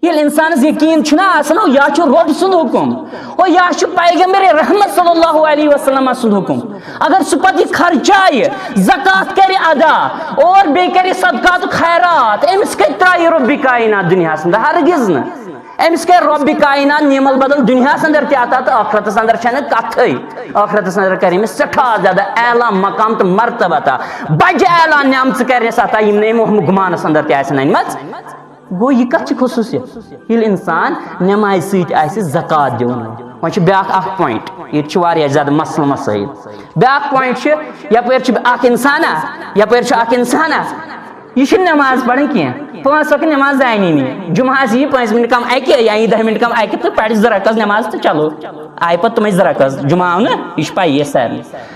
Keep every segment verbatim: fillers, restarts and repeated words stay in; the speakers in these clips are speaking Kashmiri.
ییٚلہِ اِنسانَس یقیٖن چھُنہ آسان، او یا چھُ رۄب سُنٛد حُکُم، او یا چھُ پیغمبر رحمت صلی اللہ علیہ وسلم سُنٛد حُکُم۔ اگر سُہ پَتہٕ یہِ خرچایہِ، زکوٰۃ کَرِ ادا، اور بیٚیہِ کَرِ صدقات و خیرات، أمِس کَتہِ ترٛایہِ رۄبِ کائنات دُنیاہَس اندر؟ ہرگز نہٕ۔ أمِس کَرِ رۄبِ کائنات نعم البدل دُنیاہَس اندر تہِ عطا تہٕ ٲخرتَس اندر چھَنہٕ کَتھٕے۔ ٲخرتَس اندر کَرِ أمِس سٮ۪ٹھاہ زیادٕ اعلیٰ مقام تہٕ مرتبہ عطا، بَجہِ اعلیٰ نعمژٕ کَرِ أمِس عطا، یِم نہٕ أمۍ وہمہٕ گُمانَس اندر تہِ آسن أنمٕژ۔ گوٚو، یہِ کَتھ چھِ خصوٗصیت؟ ییٚلہِ اِنسان نٮ۪مازِ سۭتۍ آسہِ زکوٰۃ دِوان۔ وۄنۍ چھُ بیٛاکھ اَکھ point، ییٚتہِ چھِ واریاہ زیادٕ مسلہٕ مسٲیِل۔ بیٛاکھ point چھِ، یَپٲرۍ چھُ اَکھ اِنسانا، یَپٲرۍ چھُ اَکھ اِنسانا، یہِ چھِنہٕ نٮ۪ماز پَران کینٛہہ، پانٛژھ وقت نٮ۪ماز زانہِ نہٕ یہِ۔ جُمعہ آسہِ یہِ پانٛژھ مِنٹ کَم اَکہِ یا یہِ دَہہِ مِنٹ کَم اَکہِ تہٕ پَرِ زٕ رکعت نٮ۪ماز تہٕ چلو، آیہِ پَتہٕ تِمَے زٕ رکعت، جُمعہ آو نہٕ، یہِ چھِ پَیی اَسہِ سارنٕے۔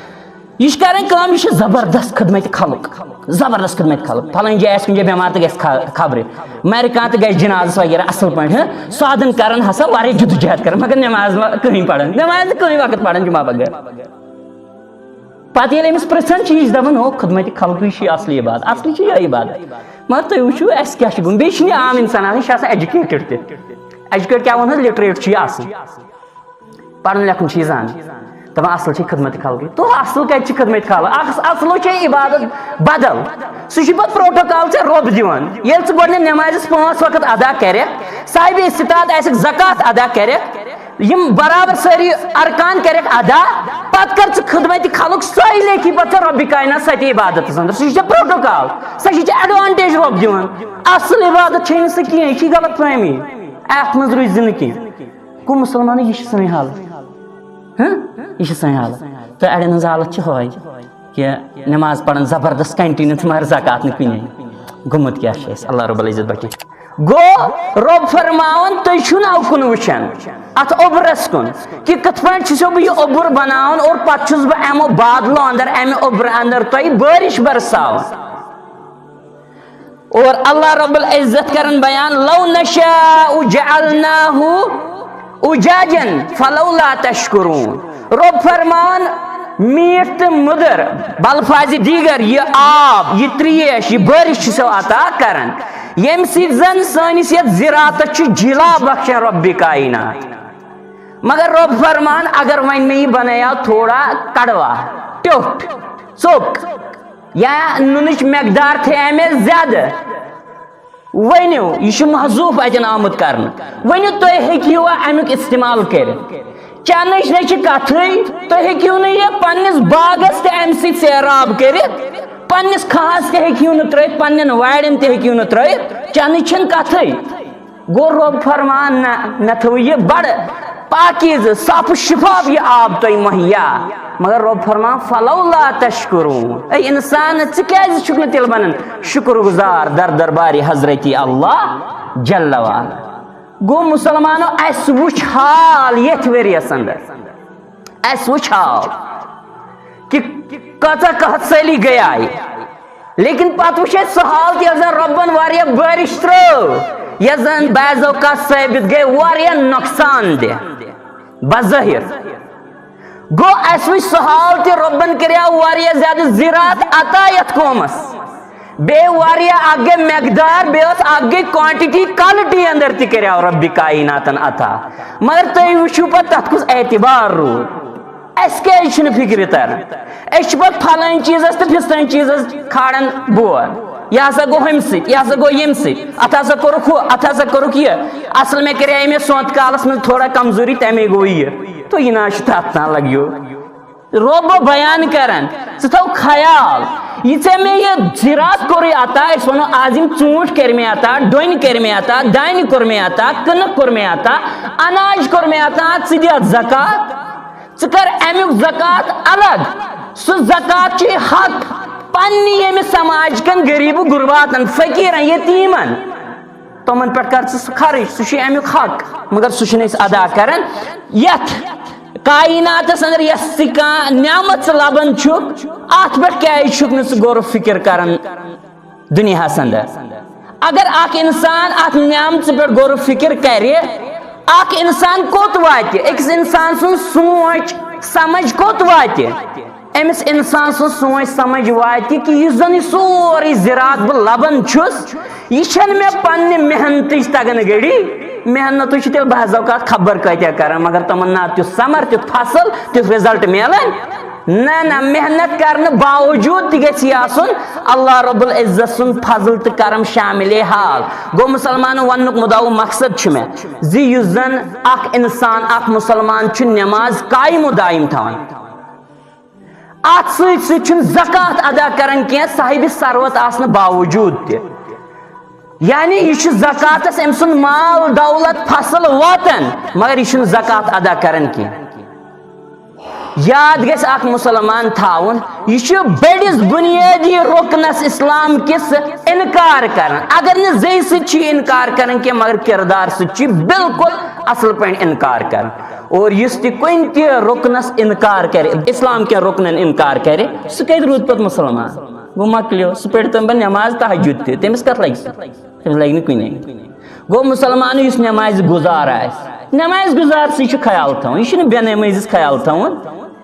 یہِ چھِ کران کٲم، یہِ چھِ زبردست خدمت خلق، زبردست خدمت خلق۔ پھلٲنۍ جایہِ آسہِ کُنہِ جایہِ بٮ۪مار تہٕ گژھِ خا-، خبرِ، مَرِ کانٛہہ تہٕ گژھِ جنازس وغیرہ اَصٕل پٲٹھۍ، ہہ؟ سادن کران ہسا واریاہ جدوجہد کران، مگر نٮ۪ماز ما کٕہٕنۍ پران، نٮ۪ماز نہٕ کٕہٕنۍ وقت پران جمعہ بغٲر۔ پتہٕ ییٚلہِ أمِس پرژھان چھِ، یہِ چھِ دپان، ہو، خدمت خلقٕے چھِ اصلی عبادت، اصلی چھِ یِہوٚے عبادت۔ مگر تُہۍ وٕچھِو، اَسہِ کیٛاہ چھِ گوٚمُت؟ بیٚیہِ چھِنہٕ یہِ عام انسان آسان، یہِ چھِ آسان educated تہِ۔ Educate کیٛاہ وَنہٕ حظ؟ Literate چھُ یہِ آسان۔ پرُن لیکھُن چھُ یہِ زانان۔ دپان، اصل چھِ خدمت خلقٕے۔ تو اصل کتہِ چھِ خدمت خلق؟ اص-، اصل چھِ عبادت بدل۔ سُہ چھُ پتہٕ protocol ژےٚ رۄب دِوان۔ ییٚلہِ ژٕ گۄڈٕنٮ۪تھ نٮ۪مازِ پانٛژھ وقت ادا کرکھ، صاحب استطاعت آسکھ، زکوٰۃ ادا کرکھ، یِم برابر سٲری ارکان کرکھ ادا، پتہٕ کر ژٕ خدمت خلق، سۄے لیکھی پتہٕ ژےٚ رۄبِ کائنات سۄ تہِ عبادتس اندر۔ سُہ چھُ ژےٚ protocol، سۄ چھِ ژےٚ advantage رۄب دِوان۔ اصل عبادت چھےٚ نہٕ سۄ کینٛہہ، یہِ چھِ غلط فہمی۔ اتھ منٛز روٗزِ زِ نہٕ کینٛہہ۔ گوٚو مُسلمانو، یہِ چھِ سٲنۍ حالت۔ ہہ؟ یہِ چھِ سٲنۍ حالت۔ تہٕ اَڑٮ۪ن ہٕنٛز حالت چھِ ہۄے کہِ نٮ۪ماز پَران زبردست continue تہٕ مگر زکوٰۃ نہٕ کُنے۔ گوٚمُت کیٛاہ چھُ اَسہِ؟ اللہ رب العزت بچٲیِن۔ گوٚو رۄب فرماوان، تُہۍ چھِو نہٕ اَوکُن وٕچھان، اَتھ اوٚبرَس کُن، کہِ کِتھ پٲٹھۍ چھُسو بہٕ یہِ اوٚبُر بَناوان اور پَتہٕ چھُس بہٕ اَمہِ بادلو اَندَر، اَمہِ اوٚبرٕ اَندَر تۄہہِ بٲرِش بَرساوان۔ اور اللہ رب العزت کرن بیان، "لو نشاء جعلناه اجاجا فلولا تشکرون۔" رب فرمان، میٖٹھ تہٕ مُدٕر، بلفاظِ دیگر، یہِ آب، یہِ تریش، یہِ بٲرِش چھِ سو عطا کران، ییٚمہِ سۭتۍ زن سٲنِس یتھ زِراعتس چھُ جِلا بخشان رۄبِ کائنات۔ مگر رب فرمان، اگر وۄنۍ مےٚ یہِ بنایا تھوڑا کڑوا، ٹیوٚٹھ، ژوٚک، یا نُنٕچ مقدار تھٲے مےٚ زیادٕ، ؤنِو، یہِ چھُ محذوف اتٮ۪ن آمُت کرنہٕ۔ ؤنِو، تُہۍ ہیٚکِو امیُک استعمال کٔرِتھ۔ چنٕچ نہ چھِ کتھٕے، تُہۍ ہیٚکِو نہٕ یہِ پننِس باغس تہِ امہِ سۭتۍ سیراب کٔرِتھ، پننِس کھہس تہِ ہیٚکِو نہٕ ترٲوِتھ، پننٮ۪ن وارٮ۪ن تہِ ہیٚکِو نہٕ ترٲوِتھ، چنٕچ چھنہٕ کتھٕے۔ گوٚو رۄب فرمان، نہ، مےٚ تھوٚو یہِ بڑٕ پاکیزٕ، صاف و شفاف یہِ آب تۄہہِ مہیا۔ مگر رۄب فرمان، "فلولا تشکرون"، اے انسان، ژٕ کیازِ چھُکھ نہٕ تیٚلہِ بنان شُکر گزار در دربارِ حضرتی اللہ جل وعلا؟ گوٚو مُسلمانو، اَسہِ وٕچھ حال ییٚتھۍ ؤریَس اندر، اَسہِ وٕچھ حال کہِ کۭژاہ قحط سٲلی گٔیے۔ لیکن پتہٕ وٕچھ اَسہِ سُہ حال تہِ، یَتھ زَن رۄبَن واریاہ بٲرِش ترٲو، یَتھ زَن بعض اوقات ثٲبت گٔے واریاہ نۄقصان دہ بظٲہِر۔ گوٚو، اَسہِ وٕچھ سُہ حال تہِ، رۄبَن کریو واریاہ زیادٕ زِراعت عطا یَتھ قومَس۔ بیٚیہِ واریاہ، اَکھ گٔے مقدار، بیٚیہِ ٲس اَکھ گٔے quantity، quality اندر تہِ کریو رۄبِ کائناتَن عطا۔ مگر تُہۍ وٕچھِو پتہٕ تَتھ کُس اعتبار روٗد۔ اَسہِ کیٛازِ چھُنہٕ فِکرِ تران؟ أسۍ چھِ پَتہٕ پھلٲنۍ چیٖزَس تہٕ فِستٲنۍ چیٖزَس کھالان بور۔ یہِ ہسا گوٚو ہُمہِ سۭتۍ، یہِ ہسا گوٚو ییٚمہِ سۭتۍ، اَتھ ہسا کوٚرُکھ ہُہ، اَتھ ہسا کوٚرُکھ یہِ۔ اَصٕل مےٚ کَرے أمِس سونٛتہٕ کالَس منٛز تھوڑا کمزوٗری، تَمے گوٚو یہِ۔ تو یہِ نہ حظ چھُ تَتھ تام لَگیو۔ رۄب بیان کران، ژٕ تھاو خیال، یہِ ژےٚ مےٚ یہِ زِراعت کوٚرُے عطا، أسۍ وَنو آز یِم ژوٗنٛٹھۍ کٔرۍ مےٚ عطا، ڈوٚنۍ کٔرۍ مےٚ عطا، دانہِ کوٚر مےٚ عطا، کٕنٕک کوٚر مےٚ عطا، اناج کوٚر مےٚ عطا، ژٕ دِ اَتھ زکوٰۃ۔ ژٕ کر امیُک زکوٰۃ الگ۔ سُہ زکوٰۃ چھُے حق پننہِ ییٚمہِ سماج کٮ۪ن غریٖبہٕ غرباتن، فقیرن، یتیٖمن، تِمن پٮ۪ٹھ کر ژٕ سُہ خرٕچ، سُہ چھُے امیُک حق، مگر سُہ چھُنہٕ أسۍ ادا کران۔ یتھ کائناتس اندر یۄس تہِ کانٛہہ نعمت ژٕ لبان چھُکھ، اتھ پٮ۪ٹھ کیازِ چھُکھ نہٕ ژٕ غور و فکر کران؟ دُنیاہَس اندر۔ اگر اکھ انسان اتھ نعمژٕ پٮ۪ٹھ غور و فکر کرِ، اکھ انسان کوٚت واتہِ؟ أکِس انسان سٕنٛز سونچ، سمجھ کوٚت واتہِ؟ أمِس اِنسان سٕنٛز سونٛچ سمجھ واتہِ کہِ یُس زن یہِ سورُے زِراعت بہٕ لبان چھُس، یہِ چھَنہٕ مےٚ پننہِ محنتٕچ تگن گٔڑی۔ محنتٕچ چھِ تیٚلہِ بعض اوقات خبر کۭتیاہ کران، مگر تِمن نا تیُتھ ثمر، تیُتھ فصل، تیُتھ result میلان۔ نہ، نہ، محنت کرنہٕ باوجود تہِ گژھِ یہِ آسُن اللہ رب العزت سُنٛد فضل تہٕ کرم شامل حال۔ گوٚو، مسلمانو وننُک مُدعا و مقصد چھُ مےٚ زِ یُس زن اکھ انسان، اکھ مسلمان چھُ نماز قائم و دائم تھاوان، اتھ سۭتۍ سۭتۍ چھُنہٕ زکوٰۃ ادا کران کینٛہہ، صاحب ثروت آسنہٕ باوجود تہِ۔ یعنی یہِ چھُ زکوٰتس أمۍ سُنٛد مال، دولت، فصل واتان، مگر یہِ چھُنہٕ زکوٰۃ ادا کران کینٛہہ۔ یاد گژھِ اکھ مسلمان تھاوُن، یہِ چھُ بٔڑِس بُنیٲدی رُکنس اسلام کِس انکار کران۔ اگر نہٕ زیٚیہِ سۭتۍ چھُ یہِ انکار کران کینٛہہ، مگر کردار سۭتۍ چھُ یہِ بالکل اصل پٲٹھۍ انکار کران۔ اور یُس تہِ کُنہِ تہِ رُکنس انکار کرِ، اسلام کٮ۪ن رُکنن انکار کرِ، سُہ کتہِ روٗد پتہٕ مسلمان؟ گوٚو مۄکلیو، سُہ پٔرِتن بہٕ نماز تہجد تہِ، تٔمِس کتھ لگہِ سُہ؟ تٔمِس لگہِ نہٕ کُنے۔ گوٚو مسلمان یُس نمازِ گُزار آسہِ، نمازِ گُزار سٕے چھُ خیال تھاوُن، یہِ چھُنہٕ بے نمٲزِس خیال تھاوُن،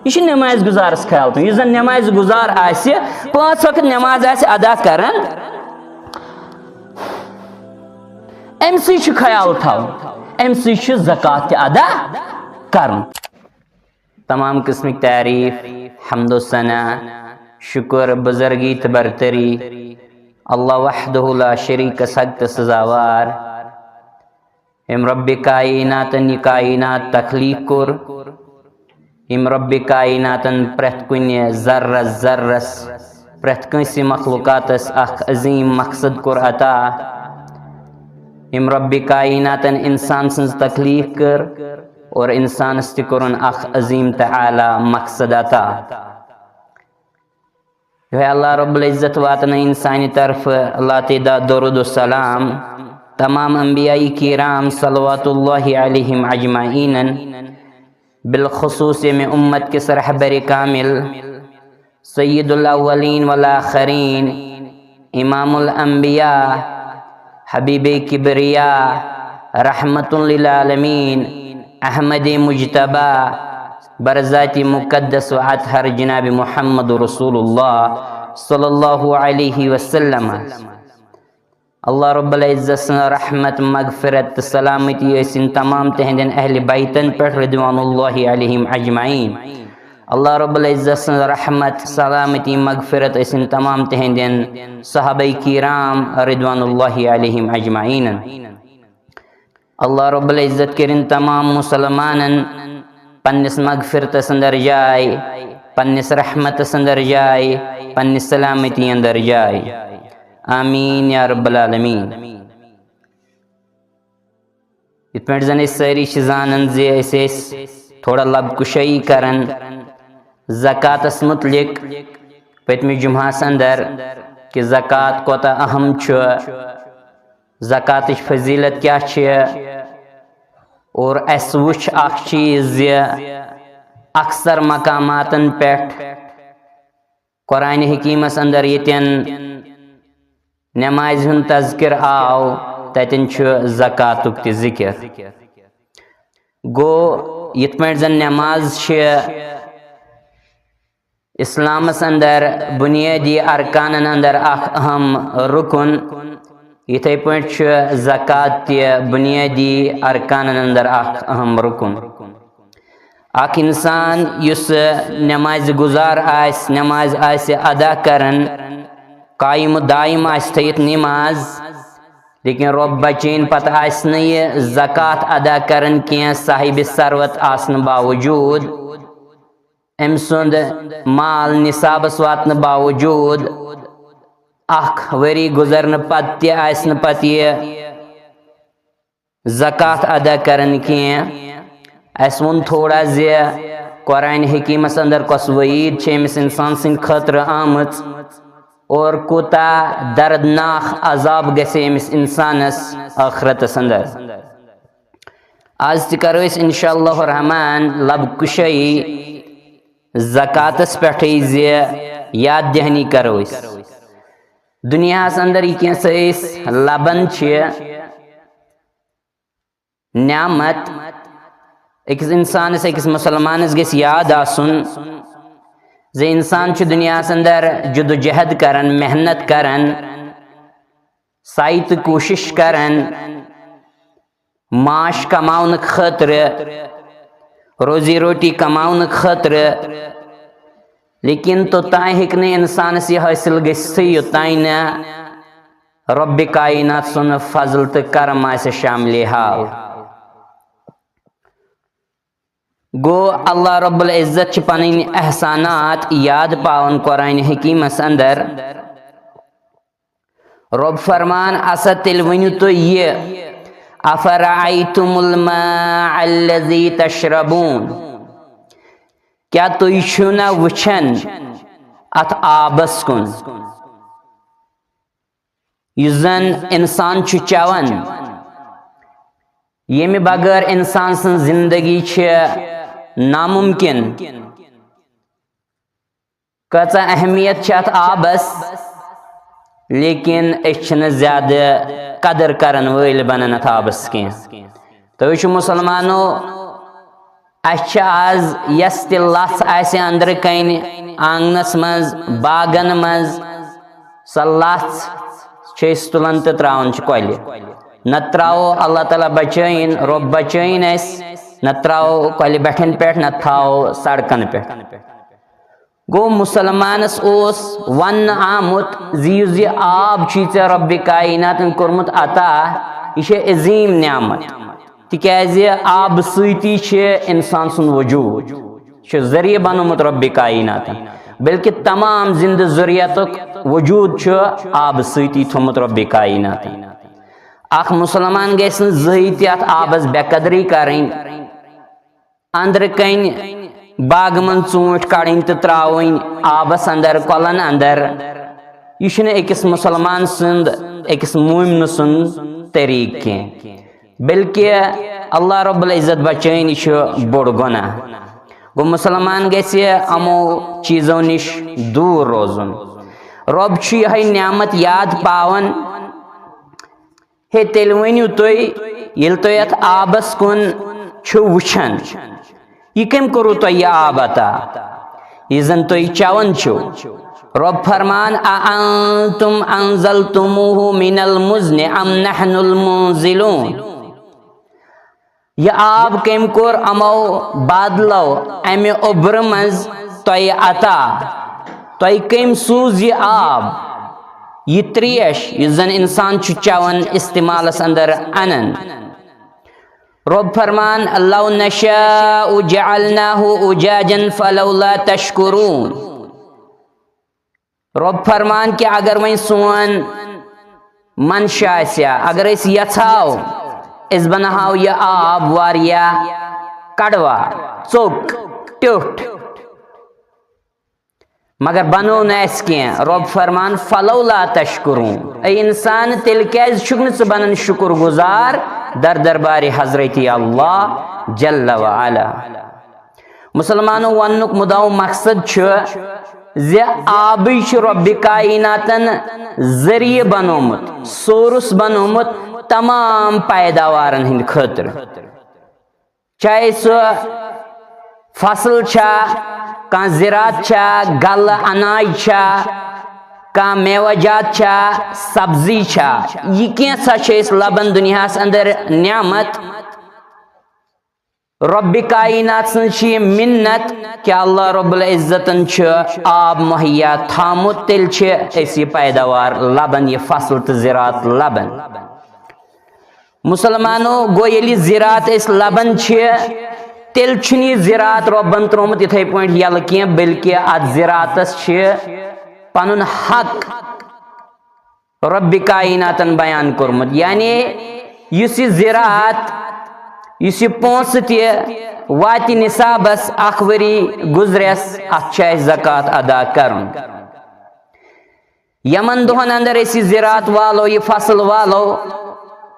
یہِ چھُ نمازِ گُزارس خیال تھاوُن۔ یُس زن نمازِ گُزار آسہِ، پانٛژھ وقت نماز آسہِ ادا کران، أمۍ سٕے چھُ خیال تھاوُن، أمۍ سٕے چھُ زکوٰۃ تہِ ادا کرُن۔ تمام قسمٕکۍ تعریٖف، حمد و ثنا، شُکر، بُزرگی تہٕ برتری اللہ وحدہ لا شریٖکس حق تہٕ سزاوار۔ أمۍ رۄبِ کائناتن یہِ کائنات تخلیٖق کوٚر، أمۍ رۄبِ کائناتن پرٛٮ۪تھ کُنہِ ذرس ذرس، پرٛٮ۪تھ کٲنٛسہِ مخلوقاتس اکھ عظیٖم مقصد کوٚر عطا۔ أمۍ رۄبِ کائناتن انسان سٕنٛز تخلیٖق کٔر اور انسانس تہِ کوٚرُن اکھ عظیٖم تہٕ اعلیٰ مقصد عطا۔ یِہوٚے اللہ رب العزت واتنٲیِن سانہِ طرفہٕ اللہ تعالیٰ درود و سلام تمام انبیاء کرام صلوات اللہ علیہم اجمعینن، بالخصوص ییٚمہِ اُمت کِس رہبرِ کامل، سید الاولین والآخرین، امام الانبیاء، حبیب کبریا، رحمت للعالمین، احمد مجتبی، برذات مقدس و اطہر جناب محمد رسول اللہ صلی اللہ علیہ وسلم۔ اللہ رب العزت سٕنٛز رحمت، مغفرت تہٕ سلامتی ٲسِن تمام تِہنٛدٮ۪ن اہلِ بیتن پٮ۪ٹھ رضوان اللہ علیہم اجمعین۔ اللہ رب العزت سٕنٛز رحمت، سلامتی، مغفرت ٲسِن تمام تِہنٛدٮ۪ن صحابہ کرام رضوان اللہ علیہم اجمعین۔ اللہ رب العزت کٔرِن تمام مسلمانن پننِس مغفرتس اندر جاے، پننِس رحمتس اندر جاے، پننِس سلامتی اندر جاے۔ آمین یا رب العالمین۔ یِتھ پٲٹھۍ زن أسۍ سٲری چھِ زانان زِ أسۍ ٲسۍ تھوڑا لب کُشٲیی کران زکاتس متعلق پٔتمہِ جمعہس اندر، کہِ زکات کوتاہ اہم چھُ، زکاتٕچ فضیلت کیٛاہ چھِ، اور اَسہِ وُچھ اکھ چیٖز زِ اکثر مقاماتن پٮ۪ٹھ قرآن حکیمس اندر ییٚتٮ۪ن نمازِ ہُنٛد تذکر آو، تتٮ۪ن چھُ زکاتُک تہِ ذکر۔ گوٚو، یِتھ پٲٹھۍ زن نماز چھِ اسلامس اندر بنیٲدی ارکانن اندر اکھ اہم رکن، یِتھے پٲٹھۍ چھُ زکات تہِ بنیٲدی ارکانن اندر اکھ اہم رکن۔ اکھ انسان یُس نمازِ گُزار آسہِ، نماز آسہِ ادا کران، قائم و دائم آسہِ تھٲیِتھ نماز، لیکن رۄب بچٲیِن پتہٕ آسہِ نہٕ یہِ زکات ادا کران کینٛہہ، صاحبِ ثروت آسنہٕ باوجود، أمۍ سُنٛد مال نصابس واتنہٕ باوجود، اکھ ؤری گُزرنہٕ پتہٕ تہِ آسہِ نہٕ پتہٕ یہِ زکات ادا کران کینٛہہ۔ اسہِ ووٚن تھوڑا زِ قرآن حکیمس اندر کۄس وعید چھِ أمِس انسان سٕنٛدِ خٲطرٕ آمٕژ اور کوٗتاہ دردناک عذاب گژھِ أمِس انسانس ٲخرتس اندر۔ آز تہِ کرو أسۍ انشاءاللہ الرحمن لب کُشٲیی زکاتس پٮ۪ٹھٕے زِ یاد دہانی کرو أسۍ۔ دُنیاہس اندر یہِ کینٛہہ سا أسۍ لبان چھِ نعمت، أکِس انسانس، أکِس مسلمانس گژھِ یاد آسُن زِ انسان چھُ دُنیاہَس اندر جدوجہد کران، محنت کران، سعی تہٕ کوٗشِش کران، معاش کماونہٕ خٲطرٕ، روزی روٹی کماونہٕ خٲطرٕ، لیکن توٚتام ہیٚکہِ نہٕ انسانس یہِ حٲصِل گٔژھِتھٕے، یوٚتام نہٕ رۄبِ کائنات سُنٛد فضل تہٕ کرم آسہِ شاملِ حال۔ گوٚو، اللہ رب العزت چھِ پنٕنۍ احسانات یاد پاوان قرآن حکیمس اندر۔ رۄب فرمان، اسا تیٚلہِ ؤنِو تُہۍ یہِ، "افرأیتم الماء الذی تشربون"، کیٛاہ تُہۍ چھِو نہ وٕچھان اتھ آبس کُن، یُس زن انسان چھُ چٮ۪وان، ییٚمہِ بغٲر انسان سٕنٛز زندگی چھِ ناممکن؟ کۭژاہ اہمیت چھِ اتھ آبس، لیکن أسۍ چھِنہٕ زیادٕ قدر کرن وٲلۍ بنان اتھ آبس کینٛہہ۔ تُہۍ وٕچھِو مسلمانو، اسہِ چھِ آز یۄس تہِ لژھ آسہِ أنٛدرٕ کنہِ آنگنس منٛز، باغن منٛز، سۄ لژھ چھِ أسۍ تُلان تہٕ تراوان چھِ کۄلہِ۔ نتہٕ تراوو، اللہ تعالیٰ بچٲیِن، رۄب بچٲیِن اسہِ، نتہٕ تراوو کۄلہِ بٹھٮ۪ن پٮ۪ٹھ، نتہٕ تھاوو سڑکن پٮ۪ٹھ۔ گوٚو، مسلمانس اوس وننہٕ آمُت زِ یُس یہِ آب چھُے ژےٚ رۄبِ کائناتن کوٚرمُت عطا، یہِ چھےٚ عظیٖم نعمت، تِکیازِ آبہٕ سۭتی چھِ انسان سُنٛد وجوٗد، چھُ ذٔریعہٕ بنومُت رۄبِ کائناتن، بلکہِ تمام زندٕ ذُریتُک وجوٗد چھُ آبہٕ سۭتی تھوٚمُت رۄبِ کائناتن۔ اکھ مسلمان گژھِ نہٕ زٕہٕے تہِ اتھ آبس بے قدری کرٕنۍ۔ أنٛدرٕ کنۍ باغہٕ منٛز ژوٗنٛٹھۍ کڑٕنۍ تہٕ تراوٕنۍ آبس اندر، کۄلن اندر، یہِ چھُنہٕ أکِس مسلمان سُنٛد، أکِس مومنہٕ سُنٛد طریٖقہٕ کینٛہہ، بلکہِ اللہ رب العزت بچٲیِن، یہِ چھُ بوٚڑ گۄناہ۔ گوٚو، مسلمان گژھِ یِمو چیٖزو نِش دوٗر روزُن۔ رۄب چھُ یِہوٚے نعمت یاد پاوان، ہے، تیٚلہِ ؤنِو تُہۍ، ییٚلہِ تُہۍ یَتھ آبَس کُن چھِو وٕچھان، یہِ کٔمۍ کوٚروٕ تۄہہِ یہِ آب عطا، یہِ زَن تُہۍ چٮ۪وان چھِو؟ رۄب فرمان، "اَأَنتُمْ أَنزَلْتُمُوهُ مِنَ الْمُزْنِ أَمْ نَحْنُ الْمُنزِلُونَ؟" یہِ آب کٔمۍ کوٚر یِمو بادلو اَمہِ اوٚبرٕ منٛز تۄہہِ عطا؟ تۄہہِ کٔمۍ سوٗز یہِ آب، یہِ تریش، یُس زن انسان چھُ چٮ۪وان، استعمالس اندر انان؟ رۄب فرمان، "لو نشاء جعلناه أجاجا فلولا تشكرون۔" رۄب فرمان کہِ اگر وۄنۍ سون منشا آسہِ ہا، اگر أسۍ یژھاو، أسۍ بناوہاو یہِ آب واریاہ کڑوا، ژوٚک، ٹیوٚٹھ، مگر بنوو نہٕ اَسہِ کینٛہہ۔ رۄب فرمان، "فلولا تشکرون"، اے انسان، تیٚلہِ کیازِ چھُکھ نہٕ ژٕ بنان شُکر گُزار در دربارِ حضرت اللہ جل و علا؟ مسلمانو، وننُک مُدعا و مقصد چھُ زِ آبٕے چھُ رۄبِ کائناتن ذٔریعہٕ بنومُت، سورس بنومُت تمام پیداوارن ہٕنٛدِ خٲطرٕ۔ چاہے سُہ فصل چھا، کانٛہہ زِراعت چھا، گلہٕ اناج چھا، کانٛہہ میوٕ جات چھا، سبزی چھا، یہِ کینٛژھا چھِ أسۍ لبان دُنیاہس اندر نعمت۔ رۄبِ کائنات سٕنٛز چھِ یہِ مِنت کہِ اللہ رب العزتن چھُ آب مہیا تھومُت، تیٚلہِ چھِ أسۍ یہِ پیداوار لبان، یہِ فصل تہٕ زِراعت لبان۔ مسلمانو، گوٚو ییٚلہِ یہِ زِراعت أسۍ لبان چھِ، تیٚلہِ چھُنہٕ یہِ زِراعت رۄبن ترٛوومُت یِتھے پٲٹھۍ یَلہٕ کینٛہہ، بلکہِ اتھ زِراعتس چھِ پنُن حق رۄبِ کائناتن بیان کوٚرمُت۔ یعنی یُس یہِ زِراعت، یُس یہِ پونٛسہٕ تہِ واتہِ نصابس، اکھ ؤری گُزرٮ۪س، اتھ چھِ اَسہِ زکوٰۃ ادا کرُن۔ یمن دۄہن اندر أسۍ یہِ زِراعت والو، یہِ فصل والو،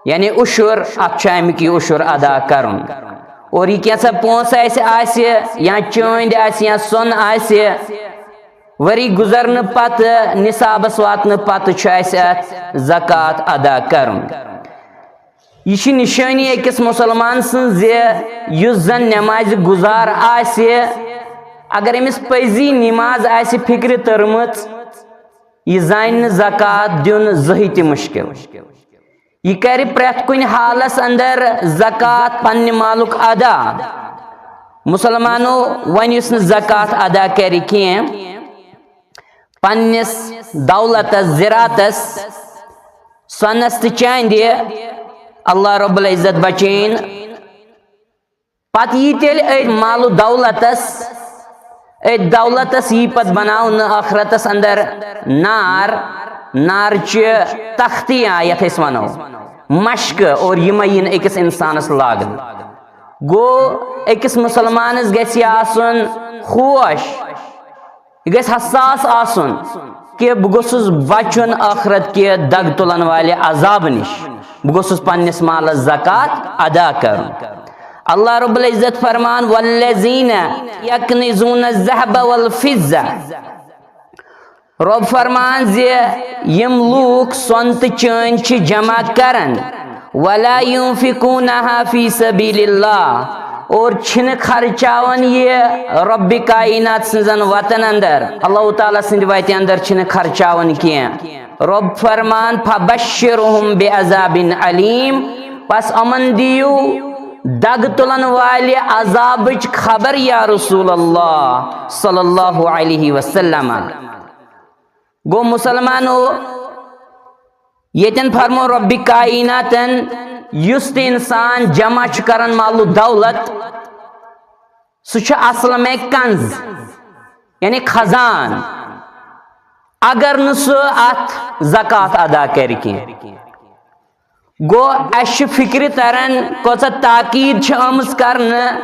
یعنی عشر، اتھ چھُ امیُک یہِ عشر ادا کرُن۔ اور یہِ کینٛژھا پونٛسہٕ اسہِ آسہِ، یا چٲنٛدۍ آسہِ، یا سۄن آسہِ، ؤری گُزرنہٕ پتہٕ، نصابس واتنہٕ پتہٕ چھُ اسہِ اتھ زکوٰۃ ادا کرُن۔ یہِ چھِ نِشٲنی أکِس مُسلمان سٕنٛز زِ یُس زَن نٮ۪مازِ گُزار آسہِ، اگر أمِس پٔزی نماز آسہِ فکرِ تٔرمٕژ، یہِ زانہِ نہٕ زکوٰۃ دیُن زٕہٕے تہِ مُشکل۔ یہِ کرِ پرٛٮ۪تھ کُنہِ حالس اندر زکوٰۃ پننہِ مالُک ادا۔ مسلمانو، وۄنۍ یُس نہٕ زکوٰۃ ادا کرِ کینٛہہ، پننِس دولتس، زِراعتس، سۄنس تہٕ چاندِ، اللہ رب العزت بچٲیِن۔ پتہٕ یی تیٚلہِ أتھۍ مال و دولتس، أتھۍ دولتس یی پتہٕ بناونہٕ ٲخرتس اندر نار، نار چہِ تختی، یا یتھ أسۍ ونو مشکہٕ، اور یِمے یِن أکِس انسانس لاگنہٕ۔ گوٚو، أکِس مسلمانس گژھِ یہِ آسُن ہوش، یہِ گژھِ حساس آسُن کہِ بہٕ گوٚژھُس بچُن ٲخرت کہِ دگ تُلن والہِ عذاب نِش، بہٕ گوٚژھُس پننِس مالس زکوٰۃ ادا کرُن۔ اللہ رب العزت فرمان، والذین یکنزون الذهب والفضة۔ رب فرمان زِ یِم لوٗکھ سۄن تہٕ چٲنۍ چھِ جمع کران، ولا ينفقونها في سبيل الله، اور چھِنہٕ خرچاوان یہِ رب کائنات سٕنٛزن وتن اندر، اللہ تعالیٰ سٕنٛدِ وتہِ اندر چھِنہٕ خرچاوان کینٛہہ۔ رب فرمان، فبشرهم بعذاب أليم، پس یِمن دِیِو دگ تُلن والہِ عذابٕچ خبر یا رسول اللہ صلی اللہ علیہ وسلم۔ گوٚو مسلمانو، ییٚتٮ۪ن فرمو رب کائناتن، یُس تہِ انسان جمع چھُ کران مال و دولت، سُہ چھُ اصل میں کنز، یعنی خزان، اگر نہٕ سُہ اتھ زکوٰۃ ادا کرِ کینٛہہ۔ گوٚو، اسہِ چھِ فکرِ تران، کۭژاہ تاکید چھِ آمٕژ کرنہٕ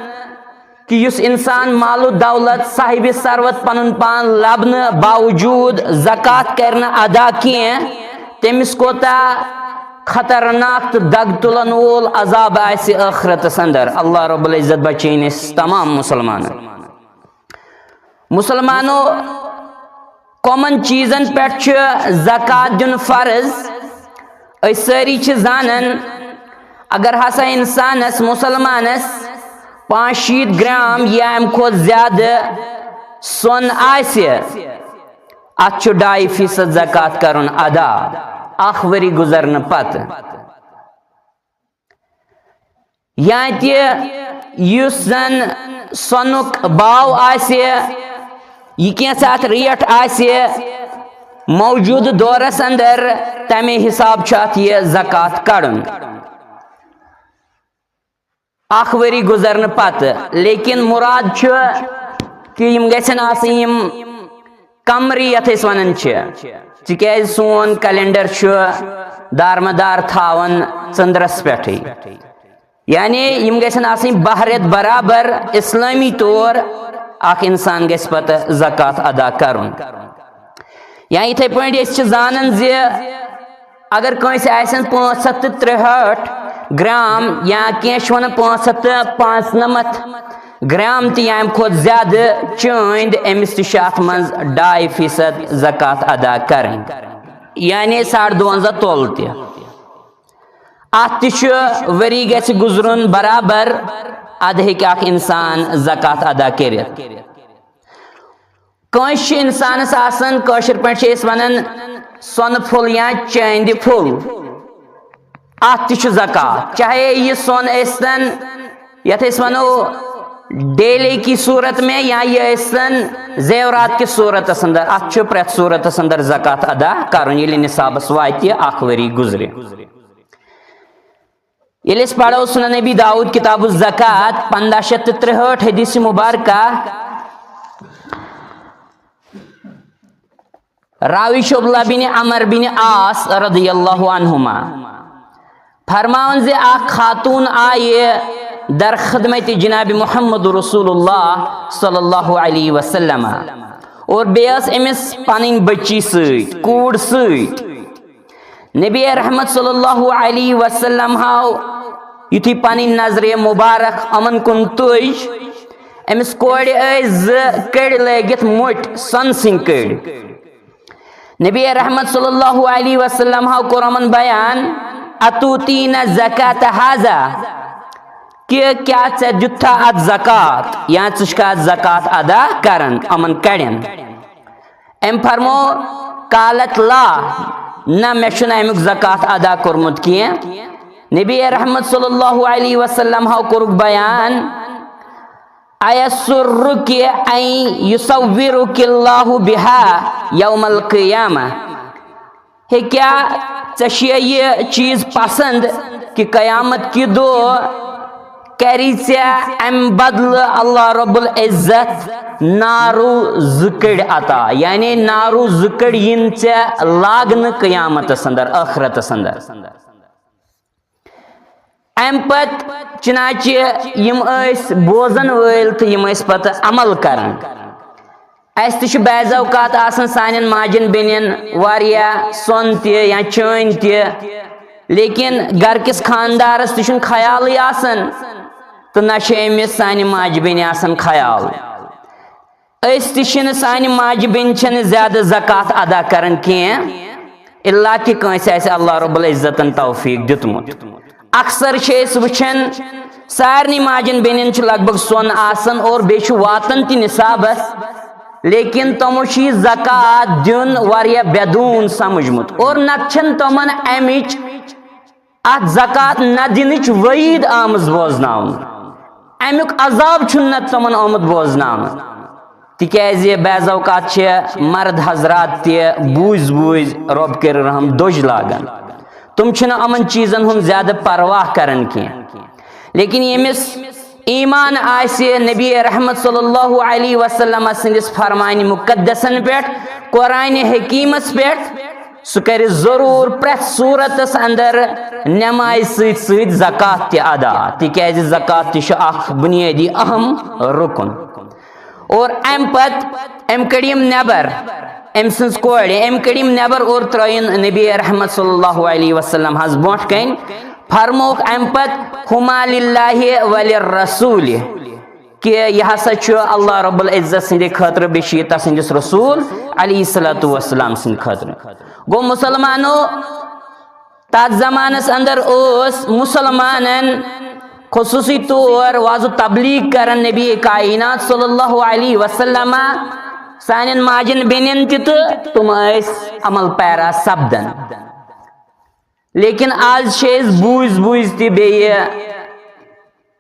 کہِ یُس انسان مال و دولت، صاحب ثروت پنُن پان لبنہٕ باوجود زکوٰۃ کرِ نہٕ ادا کینٛہہ، تٔمِس کوتاہ خطرناک تہٕ دگ تُلن وول عذاب آسہِ ٲخرتس اندر۔ اللہ رب العزت بچٲیِن أسۍ تمام مسلمانن۔ مسلمانو، کمن چیزن پٮ۪ٹھ چھُ زکوٰۃ دیُن فرض؟ أسۍ سٲری چھِ زانان، اگر ہسا انسانس، مسلمانس، پانٛژھ شیٖتھ گرام یا امہِ کھۄتہٕ زیادٕ سۄن آسہِ، اتھ چھُ ڈاے فیصد زکوٰۃ کرُن ادا اکھ ؤری گُزرنہٕ پتہٕ۔ یا تہِ یُس زن سۄنُک باو آسہِ، یہِ کینٛژھا اتھ ریٹ آسہِ، موجودٕ دورس اندر، تمے حساب چھُ اتھ یہِ زکوٰۃ کڑُن۔ اکھ ؤری گُزرنہٕ پتہٕ، لیکن مراد چھُ کہِ یِم گژھن آسٕنۍ یِم قمری، یتھ أسۍ ونان چھِ، تِکیازِ سون کیلنڈر چھُ دارمدار تھاوان ژٔندرس پٮ۪ٹھٕے۔ یعنی یِم گژھن آسٕنۍ بہہ رٮ۪تھ برابر اسلٲمی طور، اکھ انسان گژھِ پتہٕ زکوٰۃ ادا کرُن۔ یا یِتھے پٲٹھۍ أسۍ چھِ زانان زِ اگر کٲنٛسہِ آسن پانٛژھ ہتھ تہٕ ترٛہٲٹھ گرام یا کینٛہہ چھِ ونان پانٛژھ ہتھ تہٕ پانٛژنمتھ گرام تہِ یا امہِ کھۄتہٕ زیادٕ چٲنٛدۍ، أمِس تہِ چھِ اتھ منٛز ڈاے فیصد زکوٰۃ ادا کرٕنۍ، یعنی ساڑ دُونزہ تولہٕ تہِ۔ اتھ تہِ چھُ ؤری گژھِ گُزرُن برابر، ادٕ ہیٚکہِ اکھ انسان زکوٰۃ ادا کٔرِتھ۔ کٲنٛسہِ چھِ انسانس آسان، کٲشِر پٲٹھۍ چھِ أسۍ ونان، سۄنہٕ پھوٚل یا چاندِ پھوٚل، اتھ تہِ چھُ زکوٰۃ، چاہے یہِ سۄن ٲسۍتن، یتھ أسۍ ونو ڈیلے کی صورت میں، یا یہِ ٲسۍتن زیورات کِس صورتس اندر، اتھ چھُ پرٛٮ۪تھ صورتس اندر زکوٰۃ ادا کرُن، ییٚلہِ نصابس واتہِ اکھ ؤری گُزرِ۔ ییٚلہِ أسۍ پرو سنن ابی داؤد کتاب الزکوٰۃ، پندہ شیٚتھ تہٕ ترٛہٲٹھ حدیث مبارکہ، راوی چھُ عبداللہ بن عمر بن عاص رضی اللہ عنہما، فرماوان زِ اکھ خاتون آیہِ در خدمت جناب محمد رسول اللہ صلی اللہ علیہ وسلم، اور بیٚیہِ ٲس أمِس پنٕنۍ بچی سۭتۍ، کوٗر سۭتۍ۔ نبی رحمت صلی اللہ علیہ وسلم ہاو یُتھُے پنٕنۍ نظرِ مبارک یِمن کُن تُج، أمِس کورِ ٲسۍ زٕ کٔڑۍ لٲگِتھ، مٔٹۍ سۄنہٕ سٕنٛدۍ کٔڑۍ۔ نبی رحمت صلی اللہ علیہ وسلم ہاو کوٚر یِمن بیان، "اتوتین زکات ہذا؟" کہِ کیٛاہ ژےٚ دیُتتھا اَتھ زکوٰۃ، یا ژٕ چھُکھا اَتھ زکوٰۃ ادا کران، یِمن کڑٮ۪ن؟ أمۍ فرمو، قالت لا، نہ، مےٚ چھُنہٕ اَمیُک زکوٰۃ ادا کوٚرمُت کینٛہہ۔ نبی رحمت صلی اللہ علیہ وسلم ہو کوٚرُکھ بیان، ایسرک ان یصورک اللہ بہا یوم القیامہ۔ ہے کیا ژےٚ چھُیا یہِ چیٖز پسند کہِ قیامت کہِ دۄہ کری ژےٚ امہِ بدلہٕ اللہ رب العزت نارو زٕ کٔڑۍ عطا، یعنی نارو زٕ کٔڑۍ یِن ژےٚ لاگنہٕ قیامتس اندر، ٲخرتس اندر؟ امہِ پتہٕ چنانچہ یِم ٲسۍ بوزن وٲلۍ تہٕ یِم ٲسۍ پتہٕ عمل کران۔ اسہِ تہِ چھُ بعض اوقات آسان سانٮ۪ن ماجٮ۪ن بیٚنٮ۪ن واریاہ سۄن تہِ یا چٲنۍ تہِ، لیکن گرٕ کِس خاندارس تہِ چھُنہٕ خیالٕے آسان تہٕ نہ چھِ أمِس سانہِ ماجہِ بیٚنہِ آسان خیال۔ أسۍ تہِ چھِنہٕ، سانہِ ماجہِ بیٚنہِ چھَنہٕ زیادٕ زکوٰۃ ادا کران کینٛہہ، الا کہِ کٲنٛسہِ آسہِ اللہ رب العزتن توفیق دیُتمُت۔ اکثر چھِ أسۍ وٕچھان، سارنٕے ماجٮ۪ن بیٚنٮ۪ن چھُ لگ بگ سۄن آسان اور بیٚیہِ چھُ واتان تہِ نصابس، لیکن تِمو چھُ یہِ زکوٰۃ دیُن واریاہ بدون سمجھمُت اور نتہٕ چھَنہٕ تِمن امِچ، اتھ زکوٰۃ نہ دِنٕچ وعید آمٕژ بوزناونہٕ، امیُک عذاب چھُنہٕ نہ تِمن آمُت بوزناونہٕ۔ تِکیازِ بعض اوقات چھِ مرد حضرات تہِ بوٗزۍ بوٗزۍ رۄب کٔرِنۍ رحم دٔج لاگان، تِم چھِنہٕ یِمن چیٖزن ہُنٛد زیادٕ پرواہ کران کینٛہہ۔ لیکن ییٚمِس ایمان آسہِ نبی رحمت صلی اللہ علیہ وسلم سٕنٛدِس فرمانہِ مقدسن پٮ۪ٹھ، قرآنِ حکیمس پٮ۪ٹھ، سُہ کرِ ضروٗر پرٛٮ۪تھ صوٗرتس اندر نمازِ سۭتۍ سۭتۍ زکوٰۃ تہِ ادا، تِکیازِ زکوٰۃ تہِ چھُ اکھ بنیٲدی اہم رُکُن۔ اور امہِ پتہٕ أمۍ کٔڑۍ یِم نٮ۪بر، أمۍ سٕنٛز کورِ، أمۍ کٔڑۍ یِم نٮ۪بر اور ترٲیِن نبی رحمت صلی اللہ علیہ وسلم حظ برونٛٹھ کنۍ۔ فرمووُکھ امہِ پتہٕ، ہما للہ وللرسول، کہِ یہِ ہسا چھُ اللہ رب العزت سٕنٛدِ خٲطرٕ، بیٚیہِ چھُ یہِ تسٕنٛدِس رسول علیہ الصلوۃ والسلام سٕنٛدِ خٲطرٕ۔ گوٚو مسلمانو، تتھ زمانس اندر اوس مسلمانن خصوصی طور وعظ و تبلیغ کران نبی کائنات صلی اللہ علیہ وسلم سانٮ۪ن ماجن بیٚنٮ۪ن تہِ، تہٕ تِم ٲسۍ عمل پیرا سپدان۔ لیکن آز چھِ أسۍ بوٗزۍ بوٗزۍ تہِ بیٚیہِ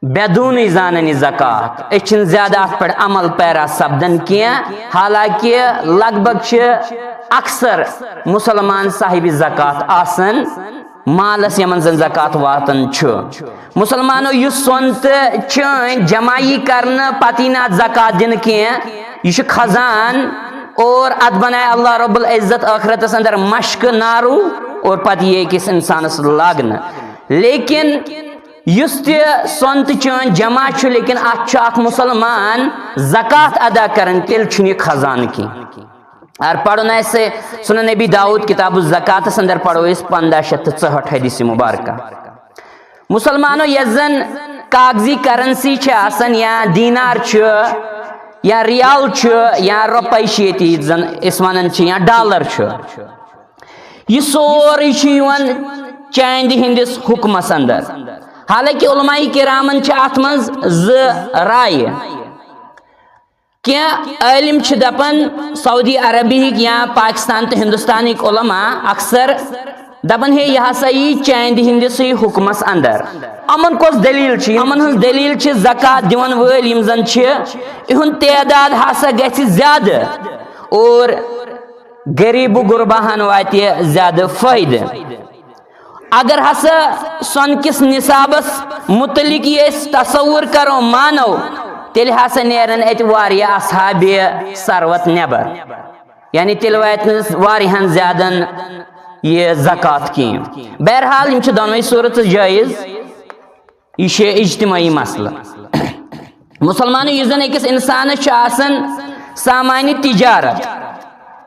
بدونٕے زانان یہِ زکوٰۃ۔ أسۍ چھِنہٕ زیادٕ اَتھ پٮ۪ٹھ عمل پیرا سپدان کینٛہہ، حالانکہِ لگ بگ چھِ اکثر مسلمان صاحب زکوٰۃ آسان مالس، یِمن زن زکوٰۃ واتان چھُ۔ مسلمانو، یُس سۄن تہٕ چٲنۍ جمع یی کرنہٕ، پتہٕ یی نہٕ اتھ زکوٰۃ دِنہٕ کینٛہہ، یہِ چھُ خزان، اور اتھ بنایہِ اللہ رب العزت ٲخرتس اندر مشکہٕ نارو، اور پتہٕ یی أکِس انسانس لاگنہٕ۔ لیکن یُس تہِ سۄن تہٕ چٲنۍ جمع چھُ، لیکن اتھ چھُ اکھ مسلمان زکوٰۃ ادا کران، تیٚلہِ چھُنہٕ یہِ خزانہٕ کینٛہہ۔ اگر پرُن آسہِ سنن نبی داؤد کتاب الزکاتس اندر، پرو أسۍ پندہ شیٚتھ تہٕ ژُہٲٹھ حدیث مبارکہ۔ مسلمانو، یۄس زن کاغذی کرنسی چھِ آسان، یا دینار چھُ، یا ریال چھُ، یا رۄپے چھِ ییٚتہِ، ییٚتہِ زن أسۍ ونان چھِ، یا ڈالر چھُ، یہِ سورُے چھُ یِوان چاندِ ہٕنٛدِس حُکمس اندر۔ حالانکہِ علماء کرامن چھِ اتھ منٛز زٕ رایہِ۔ کینٛہہ عٲلِم چھِ دپان، سعودی عربیہٕکۍ یا پاکستان تہٕ ہندوستانٕکۍ علماء اکثر دپان، ہے، یہِ ہسا یی چاندِ ہٕنٛدِسٕے حُکمس اندر۔ یِمن کۄس دٔلیٖل چھِ؟ یِمن ہٕنٛز دٔلیٖل چھِ زکوٰۃ دِوان وٲلۍ یِم زن چھِ، یِہُنٛد تعداد ہسا گژھِ زیادٕ اور غریب و غرباہن واتہِ زیادٕ فٲیدٕ۔ اگر ہسا سۄنہٕ کِس نصابس متعلق یہِ أسۍ تصور کرو، مانو، تیٚلہِ ہسا نیرن اتہِ واریاہ اصحابِ ثروت نٮ۪بر، یعنی تیٚلہِ واتہِ نہٕ واریاہن زیادن یہِ زکوٰۃ کینٛہہ۔ بہرحال، یِم چھِ دۄنوَے صوٗرتہٕ جٲیز۔ یہِ چھُ اجتماعی مسلہٕ۔ مسلمانو، یُس زن أکِس انسانس چھُ آسان سامانِ تجارت،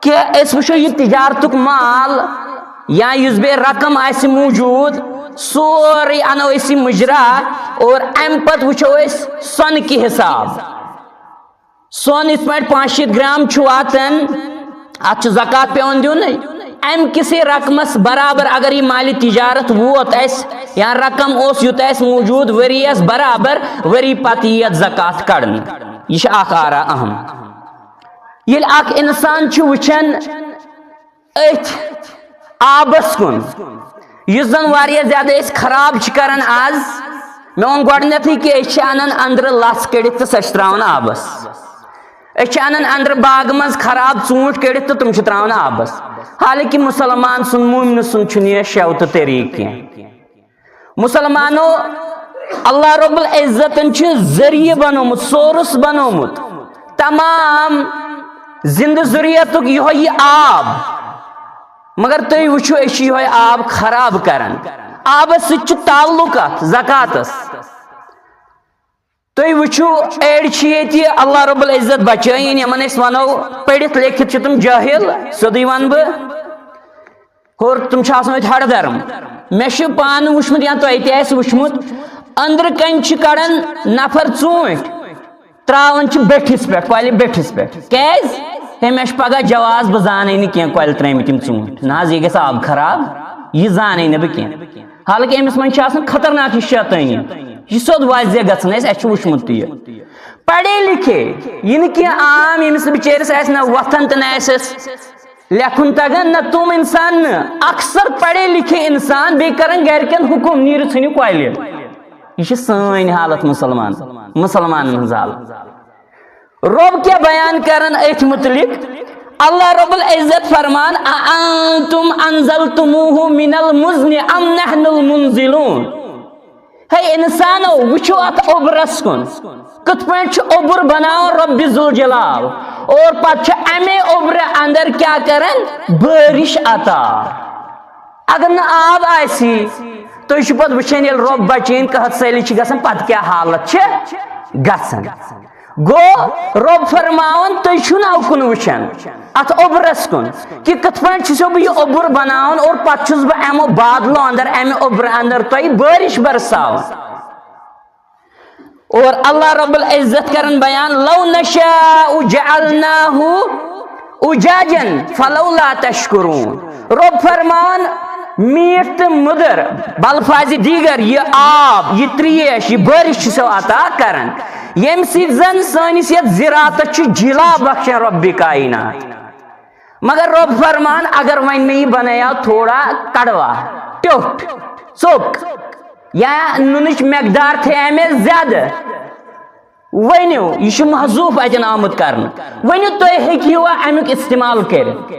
کہِ أسۍ وٕچھو یہِ تجارتُک مال یا یُس بیٚیہِ رقم آسہِ موٗجوٗد، سورُے انو أسۍ یہِ مُجرا اور امہِ پتہٕ وٕچھو أسۍ سۄنہٕ کہِ حساب۔ سۄن یِتھ پٲٹھۍ پانٛژھ شیٖتھ گرام چھُ واتان، اتھ چھُ زکوٰۃ پٮ۪وان دیُن۔ امہِ کِسٕے رقمس برابر اگر یہِ مالِ تجارت ووت اسہِ یا رقم اوس یوٗتاہ اسہِ موجود ؤریس برابر، ؤری پتہٕ یِیہِ اتھ زکوٰۃ کڑنہٕ۔ یہِ چھِ اکھ آرا اہم۔ ییٚلہِ اکھ انسان چھُ وٕچھان أتھۍ آبس کُن، یُس زن واریاہ زیادٕ أسۍ خراب چھِ کران آز۔ مےٚ ووٚن گۄڈٕنیتھٕے کہِ أسۍ چھِ انان أنٛدرٕ لژھ کٔڑِتھ تہٕ سۄ چھِ تراوان آبس۔ أسۍ چھِ انان أنٛدرٕ باغہٕ منٛز خراب ژوٗنٛٹھۍ کٔڑِتھ تہٕ تِم چھِ تراوان آبس۔ حالانکہِ مسلمان سُنٛد، مومنہٕ سُنٛد چھُنہٕ یہِ شیوتہٕ طریٖقہٕ کینٛہہ۔ مسلمانو، اللہ رب العزتن چھُ ذٔریعہٕ بنومُت، سورس بنومُت تمام زندٕ ذُریتُک یِہوٚے یہِ آب۔ مگر تُہۍ وٕچھِو، أسۍ چھِ یِہوٚے آب خراب کران۔ آبس سۭتۍ چھُ تعلق اتھ زکاتس۔ تُہۍ وٕچھِو، أڑۍ چھِ ییٚتہِ اللہ رب العزت بچٲیِن، یِمن أسۍ ونو، پٔرِتھ لیکھِتھ چھِ تِم جٲہِل، سیوٚدُے ونہٕ بہٕ۔ ہور تِم چھِ آسان أتھۍ ہڑ درم۔ مےٚ چھُ پانہٕ وٕچھمُت یا تۄہہِ تہِ آسہِ وٕچھمُت، أنٛدرٕ کنہِ چھِ کڑان نفر ژوٗنٛٹھۍ، تراوان چھِ بیٹھِس پٮ۪ٹھ، کۄلہِ بیٹھِس پٮ۪ٹھ۔ کیازِ؟ ہے، مےٚ چھُ پگاہ جواز، بہٕ زانَے نہٕ کینٛہہ کۄلہِ ترٲمٕتۍ یِم ژوٗنٛٹھۍ۔ نہ حظ، یہِ گژھِ آب خراب، یہِ زانَے نہٕ بہٕ کینٛہہ۔ حالانکہِ أمِس منٛز چھِ آسان خطرناک یہِ شیطٲنی۔ یہِ چھُ سیوٚد واضح گژھان اَسہِ، اَسہِ چھُ وٕچھمُت تہِ یہِ۔ پڑھے لکھے، یہِ نہٕ کینٛہہ عام، ییٚمِس نہٕ بِچٲرِس آسہِ نہ وۄتھان تہٕ نہ آسٮ۪س لیکھُن تگان، نہ تِم انسان نہٕ۔ اکثر پڑھے لکھے انسان بیٚیہِ کران گرِکٮ۪ن حکم، "نیٖرِو ژھٕنِو کۄلہِ۔" یہِ چھِ سٲنۍ حالت مسلمان، مسلمانن ہٕنٛز حالت۔ رب کیٛاہ بیان کران أتھۍ متعلق؟ اللہ رب العزت فرمان، "أأنتم أنزلتموه من المزن أم نحن المنزلون؟" ہے انسانو، وٕچھِو اتھ اوٚبرس کُن، کِتھ پٲٹھۍ چھُ اوٚبُر بناوان رب ذوالجلال، اور پتہٕ چھِ امے اوٚبرٕ اندر کیٛاہ کران؟ بٲرِش عطا۔ اگر نہٕ آب آسی، تُہۍ چھِو پتہٕ وٕچھان، ییٚلہِ رب بچٲیِن، قحط سٲلی چھِ گژھان، پتہٕ کیٛاہ حالت چھِ گژھان۔ گوٚو، رب فرماوان، تُہۍ چھِو نہٕ اَوکُن وٕچھان، اتھ اوٚبرس کُن، کہِ کِتھ پٲٹھۍ چھُسو بہٕ یہِ اوٚبُر بناوان اور پتہٕ چھُس بہٕ امو بادلو اندر، امہِ اوٚبرٕ اندر تۄہہِ بٲرِش برساوان۔ اور اللہ رب العزت کرن بیان، "لو نشاء جعلناه أجاجا فلولا تشكرون۔" رب فرمان، میٖٹھ تہٕ مٔدٕر، بلفاظِ دیگر، یہِ آب، یہِ تریش، یہِ بٲرِش چھِ سو عطا کران، ییٚمہِ سۭتۍ زن سٲنِس یتھ زِراعتس چھُ جلا بخشان رب کائنات۔ مگر رب فرمان، اگر وۄنۍ مےٚ یہِ بنایا تھوڑا کڑوا، ٹیوٚٹھ، ژوٚک، یا نُنٕچ مقدار تھٲیا مےٚ زیادٕ، ؤنِو، یہِ چھُ محذوف اتٮ۪ن آمُت کرنہٕ۔ ؤنِو، تُہۍ ہیٚکِو امیُک استعمال کٔرِتھ۔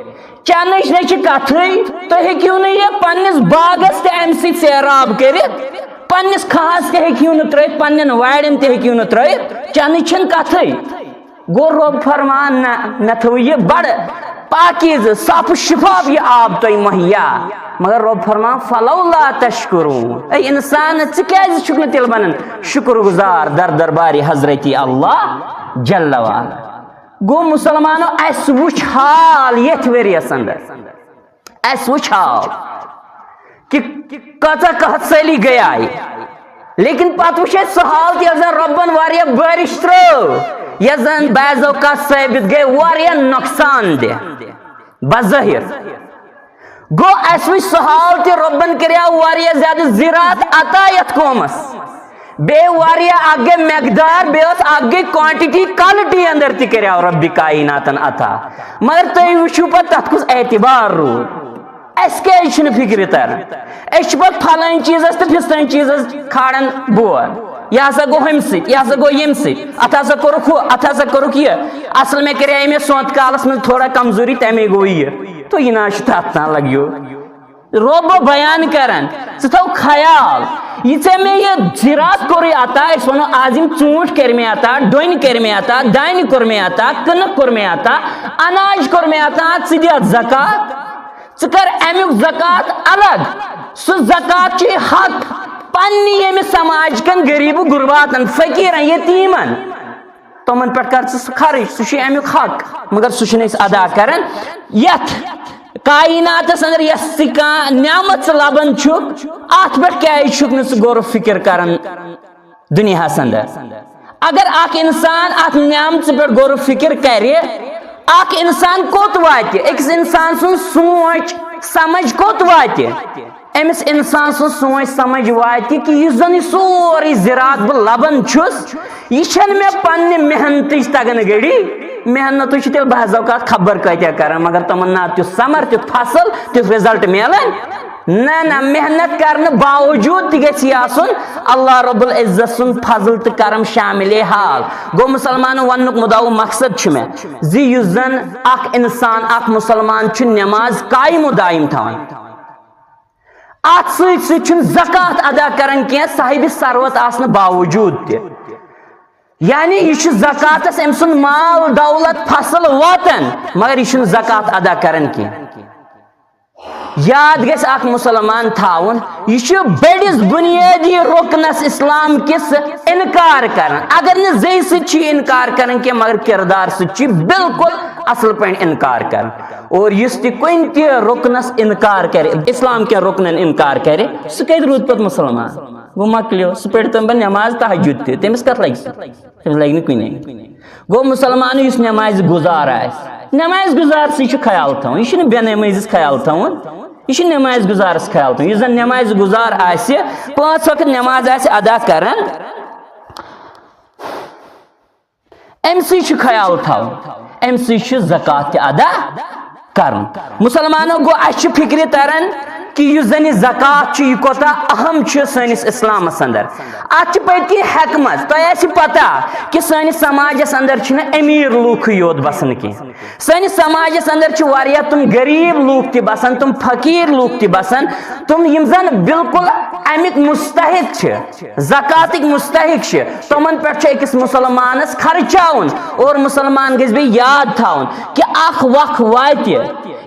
چنٕچ نہ چھِ کتھٕے، تُہۍ ہیٚکِو نہٕ یہِ پننِس باغس تہِ امہِ سۭتۍ سیراب کٔرِتھ، پننِس کھہس تہِ ہیٚکِو نہٕ ترٲوِتھ، پننٮ۪ن وارٮ۪ن تہِ ہیٚکِو نہٕ ترٲوِتھ، چنٕچ چھنہٕ کتھٕے۔ گوٚو رب فرمان، نہ، مےٚ تھٲو یہِ بڑٕ پاکیزٕ، صاف و شفاف یہِ آب تۄہہِ مہیا۔ مگر رب فرمان، "فلولا تشکرون"، اے انسان، ژٕ کیازِ چھُکھ نہٕ تیٚلہِ بنان شُکر گزار در دربارِ حضرتی اللہ جل وعلا؟ گوٚو مسلمانو، اسہِ وُچھ حال یتھ ؤریس اندر، اسہِ وُچھ حال کہِ کۭژاہ قحط سٲلی گٔیے، لیکن پتہٕ وُچھ اسہِ سُہ حال تہِ، یتھ زن رۄبن واریاہ بٲرِش ترٲو، یتھ زن بعض اوقات ثٲبت گٔے واریاہ نۄقصان دہ بظٲہر۔ گوٚو، اسہِ وُچھ سُہ حال تہِ، رۄبن کریاو واریاہ زیادٕ زِراعت عطا یتھ قومس، بیٚیہِ واریاہ اکھ گٔے مقدار، بیٚیہِ ٲس اکھ گٔے quantity، quality اندر تہِ کریاو رۄبِ کائناتن عطا۔ مگر تُہۍ وٕچھِو پتہٕ تتھ کُس اعتبار روٗد۔ اسہِ کیازِ چھُنہٕ فکرِ تران؟ أسۍ چھِ پتہٕ پھلٲنۍ چیٖزس تہٕ فستٲنۍ چیٖزس کھالان بور، یہِ ہسا گوٚو ہُمہِ سۭتۍ، یہِ ہسا گوٚو ییٚمہِ سۭتۍ، اتھ ہسا کوٚرُکھ ہُہ، اتھ ہسا کوٚرُکھ یہِ۔ اصل مےٚ کریے مےٚ سونتہٕ کالس منٛز تھوڑا کمزوری، تمے گوٚو یہِ۔ تو یہِ نہ حظ چھُ تتھ تام لگیو۔ رۄب بیان کران، ژٕ تھاو خیال، یہِ ژےٚ مےٚ یہِ زِراعت کوٚرُے عطا، أسۍ ونو آز یِم ژوٗنٛٹھۍ کٔرۍ مےٚ عطا، ڈوٚنۍ کٔرۍ مےٚ عطا، دانہِ کوٚر مےٚ عطا، کٕنٕک کوٚر مےٚ عطا، اناج کوٚر مےٚ عطا، ژٕ دِ اتھ زکات، ژٕ کر امیُک زکات الگ۔ سُہ زکات چھُے حق پننہِ ییٚمہِ سماج کٮ۪ن غریٖبہٕ غرباتن، فقیرن، یتیٖمن۔ تِمن پٮ۪ٹھ کر ژٕ سُہ خرٕچ، سُہ چھُے امیُک حق، مگر سُہ چھُنہٕ أسۍ ادا کران۔ یتھ کائناتس اندر یۄس تہِ کانٛہہ نعمت ژٕ لبان چھُکھ، اتھ پٮ۪ٹھ کیازِ چھُکھ نہٕ ژٕ غور و فکر کران دُنیاہس اندر؟ اگر اکھ انسان اتھ نعمژٕ پٮ۪ٹھ غور و فکر کرِ، اکھ انسان کوٚت واتہِ؟ أکِس انسان سٕنٛز سونچ سمجھ کوٚت واتہِ؟ أمِس اِنسان سٕنٛز سونٛچ سمجھ واتہِ کہِ یُس زَن یہِ سورُے زِراعت بہٕ لَبان چھُس، یہِ چھَنہٕ مےٚ پنٛنہِ محنتٕچ تَگان گٔڑی۔ محنتٕے چھِ تیٚلہِ بعض اوقات خبر کۭتیٛاہ کَران، مگر تِمَن نہ تیُتھ ثمر، تیُتھ فصل، تیُتھ result میلان۔ نہ، نہ، محنت کرنہٕ باوجود تہِ گژھِ یہِ آسُن اللہ رب العزت سُنٛد فضل تہٕ کرم شاملِ حال۔ گوٚو، مُسلمانو وننُک مُدعا و مقصد چھُ مےٚ زِ یُس زن اکھ انسان، اکھ مُسلمان چھُ نماز قائم و دائم تھاوان، اتھ سۭتۍ سۭتۍ چھُنہٕ زکوٰۃ ادا کران کینٛہہ صاحبِ ثروت آسنہٕ باوجود تہِ۔ یعنی یہِ چھُ زکوٰتس أمۍ سُنٛد مال دولت فصل واتان، مگر یہِ چھُنہٕ زکوٰۃ ادا کران کینٛہہ۔ یاد گژھِ اکھ مُسلمان تھاوُن، یہِ چھُ بٔڑِس بُنیٲدی رُکنس اسلام کِس انکار کران۔ اگر نہٕ زیٚیہِ سۭتۍ چھُ یہِ انکار کران کینٛہہ، مگر کردار سۭتۍ چھُ یہِ بالکل اصل پٲٹھۍ انکار کران۔ اور یُس تہِ کُنہِ تہِ رُکنس انکار کرِ، اسلام کٮ۪ن رُکنن انکار کرِ، سُہ کتہِ روٗد پتہٕ مُسلمان؟ گوٚو مۄکلیو، سُہ پٔرِتن بہٕ نماز تہجد تہِ، تٔمِس کتھ لگہِ سُہ؟ تٔمِس لگہِ نہٕ کُنے۔ گوٚو مُسلمان یُس نمازِ گُزار آسہِ، نمازِ گُزار سٕے چھُ خیال تھاوُن، یہِ چھُنہٕ بے نمٲزِس خیال تھاوُن، یہِ چھُ نمازِ گُزارس خیال تھاوُن۔ یُس زن نمازِ گُزار آسہِ، پانٛژھ وقت نماز آسہِ ادا کران، أمۍ سٕے چھُ خیال تھاوُن، أمۍ سٕے چھُ زکوٰۃ تہِ ادا کرُن۔ مُسلمانو گوٚو، اَسہِ چھِ فِکرِ تران کہِ یُس زَن یہِ زکوٰۃ چھُ، یہِ کوٗتاہ اہم چھُ سٲنِس اِسلامَس اندر۔ اَتھ چھِ پٔتۍ کِنۍ حکمت۔ تۄہہِ آسہِ پتہ کہِ سٲنِس سماجَس اندر چھِنہٕ أمیٖر لوٗکھٕے یوت بسان کینٛہہ۔ سٲنِس سماجَس اندر چھِ واریاہ تِم غریٖب لوٗکھ تہِ بسان، تِم فقیٖر لوٗکھ تہِ بسان، تِم یِم زَن بالکل اَمِکۍ مُستحق چھِ، زکوٰتٕکۍ مُستحق چھِ۔ تِمن پٮ۪ٹھ چھُ أکِس مُسلمانس خرچاوُن اور مُسلمان گژھِ بیٚیہِ یاد تھاوُن کہِ اکھ وق واتہِ،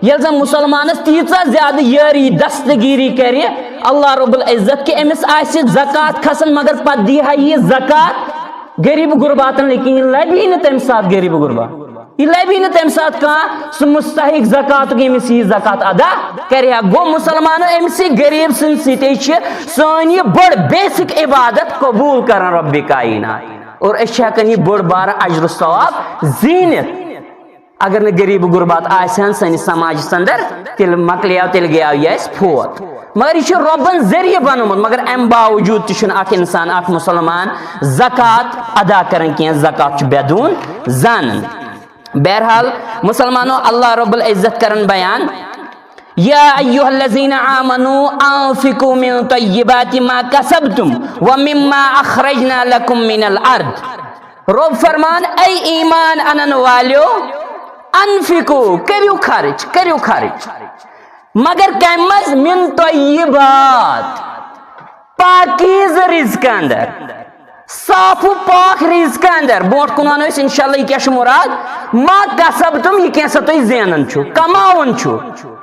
ییٚلہِ زن مُسلمانس تیٖژاہ زیادٕ یٲری دستگیری کرِ اللہ رب العزت کہِ أمِس آسہِ زکوٰۃ کھسان، مگر پتہٕ دی ہا یہِ زکوٰۃ غریب غرباتن، لیکن یہِ لبی نہٕ تمہِ ساتہٕ غریب غربا۔ یہِ لبی نہٕ تمہِ ساتہٕ کانٛہہ سُہ مستحق زکاتُک، ییٚمِس یہِ زکات ادا کرِ ہا۔ گوٚو مُسلمانو، أمۍ سٕے غریٖب سٕنٛدِ سۭتۍ چھِ سٲنۍ یہِ بٔڑ بیسک عبادت قبوٗل کران رۄبِ کائنات، اور أسۍ چھِ ہٮ۪کان یہِ بٔڑ بارٕ اجر و ثواب زیٖنِتھ۔ اگر نہٕ غریٖب غربات آسہِ ہن سٲنِس سماجس اندر، تیٚلہِ مۄکلیو، تیٚلہِ گٔیو یہِ اَسہِ فوت۔ مگر یہِ چھُ رۄبن ذٔریعہٕ بنومُت، مگر امہِ باوجوٗد تہِ چھُنہٕ اکھ انسان، اکھ مُسلمان زکات ادا کران کینٛہہ، زکات چھُ بے دوٗن زانان۔ بہرحال، مُسلمانو، اللہ رب العزت کرن بیان، یا ایھا الذین آمنوا انفقوا من طیبات ما کسبتم ومما اخرجنا لکم من الارض۔ رب فرمان، اے ایمان انن والیو، انفقوا، کٔرِو خرچ، کٔرِو خرچ۔ مگر کمہِ منٛز؟ من طیبات، پاکیزٕ رزقہٕ اندر، صاف و پاک رزقہٕ اندر۔ برونٛٹھ کُن ونو أسۍ انشاءاللہ یہِ کیٛاہ چھُ مراد۔ ما کسبتم، یہِ کینٛہہ سا تُہۍ زینان چھِو، کماوان چھِو۔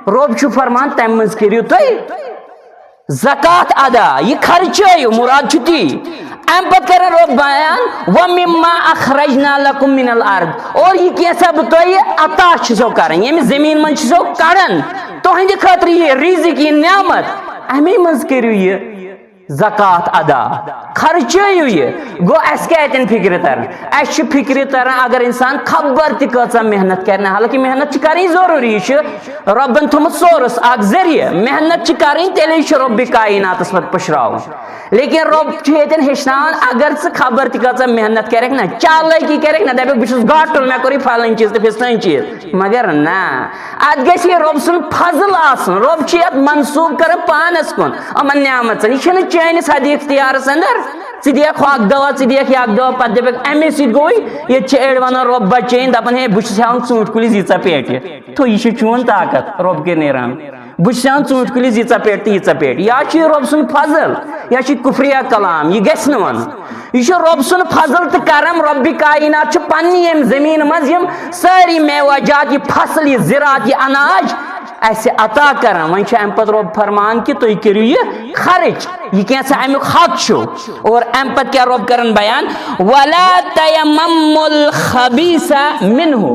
رب چھُ فرمان، تمہِ منٛز کٔرِو تُہۍ زکات ادا، یہِ خرچٲیِو، مراد چھُ تی۔ امہِ پتہٕ کرن رب بیان، ومما اخرجنا لکم من الارض، اور یہِ کینٛہہ سا بہٕ تۄہہِ عطا چھُسو کران، ییٚمہِ زٔمیٖن منٛز چھُسو کڑان، تُہنٛدِ خٲطرٕ یہِ رزق، یہِ نعمت، امے منٛز کٔرِو یہِ زکات ادا، خرچٲیِو یہِ۔ گوٚو، اسہِ کیٛاہ اتٮ۪ن فکرِ تران؟ اسہِ چھِ فکرِ تران، اگر انسان خبر تہِ کۭژاہ محنت کرِ، نہ، حالانکہ محنت چھِ کرٕنۍ ضروٗری، یہِ چھُ رۄبن تھوٚمُت سورس اکھ ذٔریعہٕ، محنت چھِ کرٕنۍ، تیٚلے چھُ رۄبِ کائناتس پتہٕ پُشراوُن۔ لیکن رۄب چھُ ییٚتٮ۪ن ہیٚچھناوان، اگر ژٕ خبر تہِ کۭژاہ محنت کرکھ نہ، چالٲکی کرکھ نہ، دپکھ، بہٕ چھُس گاٹُل، مےٚ کوٚر یہِ فلٲنۍ چیٖز تہٕ فستٲنۍ چیٖز۔ مگر نہ، اتھ گژھِ یہِ رۄب سُنٛد فضل آسُن۔ رۄب چھُ یتھ منسوٗب کران پانس کُن، یِمن نعمژن۔ یہِ چھُنہٕ چٲنِس حدِ اختیارس اندر۔ ژٕ دِکھ ہُہ اکھ دوا، ژٕ دِکھ یہِ اکھ دوا، پتہٕ دپکھ، امے سۭتۍ گوٚوٕے۔ ییٚتہِ چھِ أڑۍ ونان، رۄب بچٲیِن، دپان، ہے، بہٕ چھُس ہٮ۪وان ژوٗنٛٹھۍ کُلِس ییٖژاہ پیٹہِ۔ تھو، یہِ چھُ چون طاقت، رۄب کٔرِنۍ رحم۔ بہٕ چھُس ہٮ۪وان ژوٗنٛٹھۍ کُلِس ییٖژاہ پیٹہِ تہٕ ییٖژاہ پیٹہِ۔ یا چھُ یہِ رۄب سُنٛد فضل، یا چھُ یہِ کُفریہ کلام، یہِ گژھِ نہٕ ونُن۔ یہِ چھُ رۄب سُنٛد فضل تہٕ کرم۔ رۄبِ کائنات چھُ پننہِ ییٚمہِ زٔمیٖنہِ منٛز یِم سٲری میوہ جات، یہِ فصل، یہِ زِراعت، یہِ اناج اسہِ عطا کران۔ وۄنۍ چھُ امہِ پتہٕ رۄب فرمان کہِ تُہۍ کٔرِو یہِ خرٕچ، یہِ کینٛژھا امیُک حق چھُ۔ اور امہِ پتہٕ کیٛاہ رۄب کران بیان؟ ولا تیمموا الخبیث منہ۔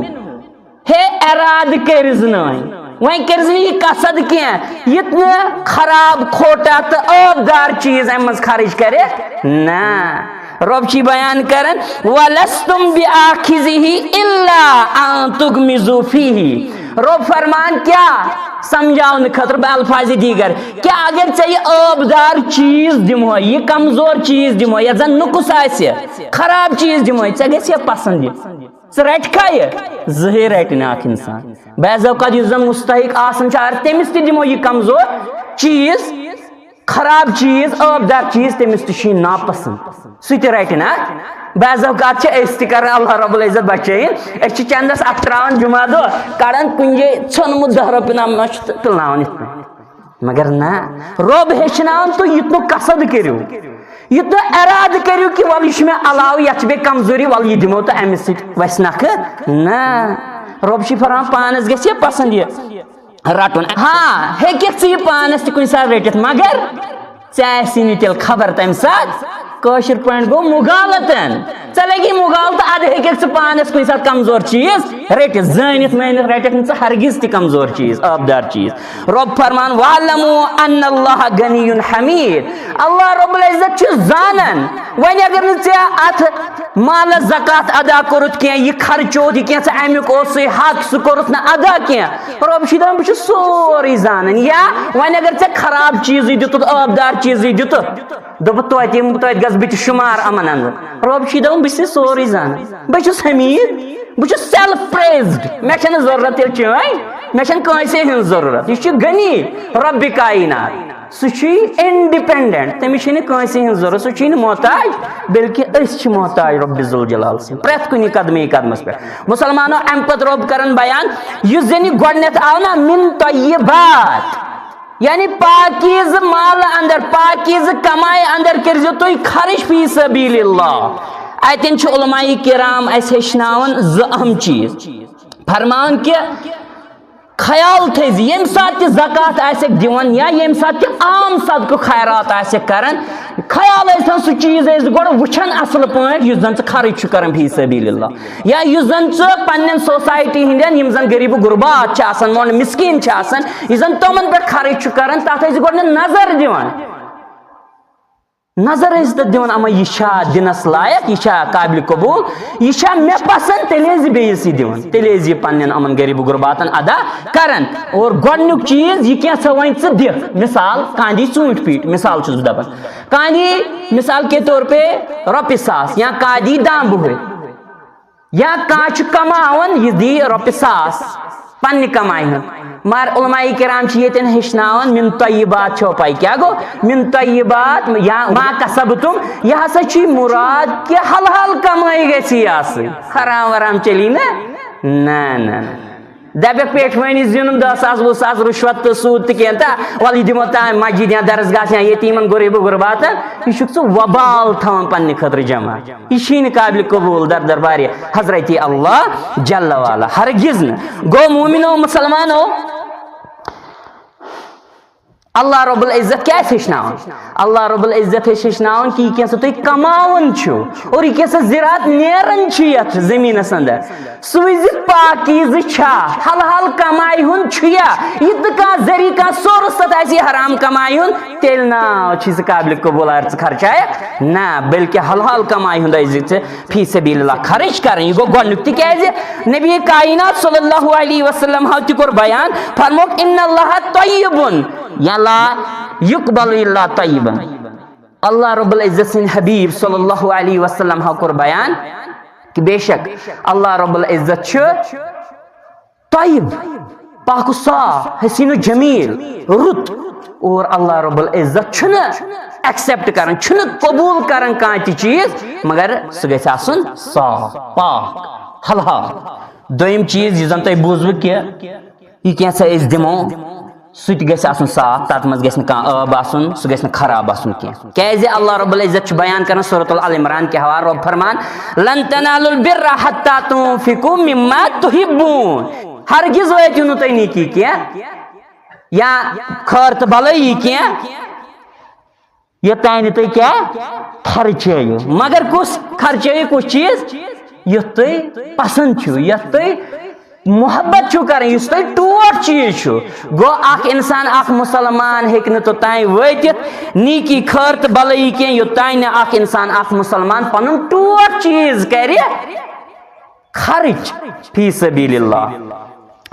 ہے، ارادٕ کٔرِو زِ نہٕ وۄنۍ، وۄنۍ کٔرِو زِ نہٕ یہِ قصد کینٛہہ، یُتھ نہٕ خراب، کھوٹا تہٕ ٲبدار چیٖز اَمہِ منٛز خرٕچ کَرِ۔ نہ، رۄب چھُ بیان کران، "ولستم بآخذہ الا ان تغمضوا فیہ"۔ رۄب فرمان کیٛاہ؟ سمجھاونہٕ خٲطرٕ بہٕ الفاظِ دیٖگر، کیٛاہ اگر ژےٚ یہِ ٲبدار چیٖز دِمہوے، یہِ کمزور چیٖز دِمہوے، یتھ زن نُقص آسہِ، خراب چیٖز دِمہوے، ژےٚ گژھِ یہِ پسنٛد یہِ؟ ژٕ رٹکھا یہِ؟ زٕہٕے رٹہِ نہٕ اکھ انسان۔ بعض اوقات یُس زن مستحق آسان چھُ، اگر تٔمِس تہِ دِمو یہِ کمزور چیٖز، خراب چیٖز، ٲبدار چیٖز، تٔمِس تہِ چھُ یہِ ناپسنٛد، سُہ تہِ رٹہِ نہٕ۔ بعض اوقات چھِ أسۍ تہِ کران، اللہ رب العزت بچٲیِن، أسۍ چھِ چندس اکھ تراوان جمعہ دۄہ، کڑان کُنہِ جایہِ ژھیوٚنمُت دہ رۄپیہِ نمنہ چھُ تہٕ تُلناوان یِتھ پٲٹھۍ۔ مگر نہ، رۄب ہیٚچھناوان تُہۍ یُتھ نہٕ قصد کٔرِو، یُتھ نہٕ ارادٕ کٔرِو کہِ وَلہٕ یہِ چھُ مےٚ علاوٕ، یَتھ چھِ بیٚیہِ کمزوری، وَلہٕ یہِ دِمو تہٕ أمِس سۭتۍ وَسہِ نکھٕ۔ نہ، رۄب چھُ فرماوان پانس گژھِ یہِ پسنٛد یہِ رٹُن۔ ہاں، ہیٚککھ ژٕ یہِ پانس تہِ کُنہِ ساتہٕ رٔٹِتھ، مگر ژےٚ آسی نہٕ تیٚلہِ خبر تمہِ ساتہٕ۔ کٲشِر پٲٹھۍ گوٚو مُغالتن۔ ژےٚ لگی مُغالتہٕ، ادٕ ہیٚککھ ژٕ پانس کُنہِ ساتہٕ کمزور چیٖز رٔٹِتھ، زٲنِتھ مٲنِتھ رٹکھ نہٕ ژٕ ہرگز تہِ کمزور چیٖز، آبدار چیٖز۔ رۄب فرمان، "واعلموا ان اللہ غنی حمید"، اللہ رب العزت چھُ زانان۔ وۄنۍ اگر نہٕ ژےٚ اتھ مالس زکات ادا کوٚرُتھ کینٛہہ، یہِ خرچووُتھ، یہِ کینٛہہ ژےٚ امیُک اوسُے حق، سُہ کوٚرُتھ نہٕ ادا کینٛہہ، رۄب چھُ دپان، "بہٕ چھُس سورُے زانان"۔ یا وۄنۍ اگر ژےٚ خراب چیٖزٕے دیُتُتھ، آبدار چیٖزٕے دیُتُتھ، دوٚپُتھ، "توتہِ یِمہٕ بہٕ، توتہِ گژھٕ بہٕ تہِ شُمار یِمن اندر"، رۄب چھُ دپان، "بہٕ چھُسے سورُے زانان، بہٕ چھُس حمید، بہٕ چھُس self praised، مےٚ چھَنہٕ ضروٗرت تیٚلہِ چٲنۍ، مےٚ چھَنہٕ کٲنٛسے ہٕنٛز ضروٗرت"۔ یہِ چھُ غنی، رۄبِ کائنات۔ سُہ چھُ independent، تٔمِس چھِنہٕ کٲنٛسہِ ہٕنٛز ضروٗرت، سُہ چھُے نہٕ محتاج، بلکہِ أسۍ چھِ محتاج رۄبِ ذوالجلال سٕنٛدِ پرٛٮ۪تھ کُنہِ قدمے قدمس پٮ۪ٹھ۔ مُسلمانو، اَمہِ پتہٕ رۄب کران بیان، یُس زن یہِ گۄڈٕنٮ۪تھ آو نا، من طیبات، یعنی پاکیزٕ مالہٕ اندر، پاکیزٕ کمایہِ اندر کٔرزیو تُہۍ خرٕچ فی سبیل اللہ۔ اتٮ۪ن چھِ علماء کرام اسہِ ہیٚچھناوان زٕ اہم چیٖز، فرماوان کہِ خیال تھٲیزِ، ییٚمہِ ساتہٕ تہِ زکوٰۃ آسٮ۪کھ دِوان یا ییٚمہِ ساتہٕ تہِ عام صدقہٕ خیرات آسٮ۪کھ کران، خیال ٲسۍ تن سُہ چیٖز ٲسۍ گۄڈٕ وٕچھان اصل پٲٹھۍ، یُس زن ژٕ خرٕچ چھُ کران فی سبیل اللہ، یا یُس زن ژٕ پننٮ۪ن سوسایٹی ہٕنٛدٮ۪ن، یِم زن غریب و غربات چھِ آسان، مۄنڈ مسکین چھِ آسان، یُس زن تِمن پٮ۪ٹھ خرٕچ چھُ کران، تتھ ٲسۍ گۄڈٕ نظر دِوان۔ نظر ٲسۍ تَتھ دِوان، اما یہِ چھا دِنَس لایق، یہِ چھا قابلِ قبوٗل، یہِ چھا مےٚ پسنٛد، تیٚلہِ ٲسۍ زِ بیٚیِس یہِ دِوان، تیٚلہِ ٲسۍ زِ یہِ پننٮ۪ن یِمن غریٖب و غُرباتن ادا کران۔ اور گۄڈٕنیُک چیٖز، یہِ کینٛژھا وۄنۍ ژٕ دِکھ، مثال، کانٛہہ دی ژوٗنٛٹھۍ پیٖٹۍ، مثال چھُس بہٕ دپان، کانٛہہ دی مثال کے طور پے رۄپیہِ ساس یا کانٛہہ دی دامبہٕ ہُرِ۔ یا کانٛہہ چھُ کماوان، یہِ دی رۄپیہِ ساس پننہِ کمایہِ ہُنٛد۔ مگر علماء کرام چھِ ییٚتٮ۪ن ہیٚچھناوان، من طیبات چھو پاے کیٛاہ گوٚو؟ من طیبات یا ما کسبتم، یہِ ہسا چھُے مُراد کہِ حلال کمٲے گژھِ یہِ آسٕنۍ، حرام ورام چلی نہٕ۔ نہ، نہ، نہ۔ دپکھ پیٹھ وٲنِس زیُن دَہ ساس، وُہ ساس، رُشوت تہٕ سوٗد تہٕ کینٛہہ تہٕ وَلہٕ یہِ دِمو تام مسجد یا درسگاہس یا یتیٖمن غریٖب و غرباتن، یہِ چھُکھ ژٕ وبال تھاوان پننہِ خٲطرٕ جمع۔ یہِ چھُے نہٕ قابلِ قبوٗل در دربارِ حضرت اللہ جل وعلا، ہرگز نہٕ۔ گوٚو مومنو، مسلمانو، اللہ رب العزت کیٛاہ چھِ ہیٚچھناوان؟ اللہ رب العزت چھِ ہیٚچھناوان کہِ یہِ کینٛہہ سا تُہۍ کماوان چھِو اور یہِ کینٛہہ سا زِراعت نیران چھِ یتھ زٔمیٖنس اندر، سُے زِ پاکیٖزٕ چھا، حلال کمایہِ ہُنٛد چھُیا، یہِ تہٕ کانٛہہ ذٔریعہٕ، کانٛہہ سورس تتھ آسہِ یہِ حرام کمایہِ ہُنٛد، تیٚلہِ نا چھُے ژٕ قابلِ قبوٗل اگر ژٕ خرچایکھ۔ نہ، بلکہِ حلال کمایہِ ہُنٛد ٲسۍ زِ ژٕ فی سبیل اللہ خرٕچ کرٕنۍ۔ یہِ گوٚو گۄڈٕنیُک، تِکیازِ نبی کائنات صلی اللہ علیہ وسلم ہو تہِ کوٚر بیان، فرمووُکھ، "ان اللہ طیبن، یا لا یقبل الا طیبن۔" اللہ رب العزت سٕنٛدِ حبیب صلی اللہ علیہ وسلم ہو کوٚر بیان کہِ بے شک اللہ رب العزت چھُ طیب، پاک و صاف، حسین و جمیل، رُت۔ اور اللہ رب العزت چھُنہٕ accept کران، چھُنہٕ قبوٗل کران کانٛہہ تہِ چیٖز، مگر سُہ گژھِ آسُن صاف، پاک، حلال۔ دوٚیِم چیٖز، یُس زن تۄہہِ بوٗزوٕ کہِ یہِ کینٛژھا أسۍ دِمو، سُہ تہِ گژھِ آسُن صاف، تَتھ منٛز گژھِ نہٕ کانٛہہ ٲب آسُن، سُہ گژھِ نہٕ خراب آسُن کینٛہہ۔ کیٛازِ اللہ رب العزت چھُ بیان کران سورۃ العمران کہِ حوالہٕ، رۄب فرمان، "لن تنالوا البر حتی تنفقوا مما تحبون"، ہرگز وٲتِو نہٕ تُہۍ نیکی کینٛہہ یا خٲر تہٕ بلٲیی کینٛہہ، یوٚتام نہٕ تُہۍ کیٛاہ خرچٲیِو۔ مگر کُس خرچٲیِو، کُس چیٖز؟ یُتھ تُہۍ پسنٛد چھُو، یَتھ تُہۍ محبت چھُو کران، یُس تۄہہِ ٹوٹھ چیٖز چھُ۔ گوٚو، اکھ انسان، اکھ مسلمان ہیٚکہِ نہٕ توٚتام وٲتِتھ نیکی، خٲر تہٕ بلٲیی کینٛہہ، یوٚتام نہٕ اکھ انسان، اکھ مسلمان پنُن ٹوٹھ چیٖز کرِ خرٕچ فی سبیل اللہ۔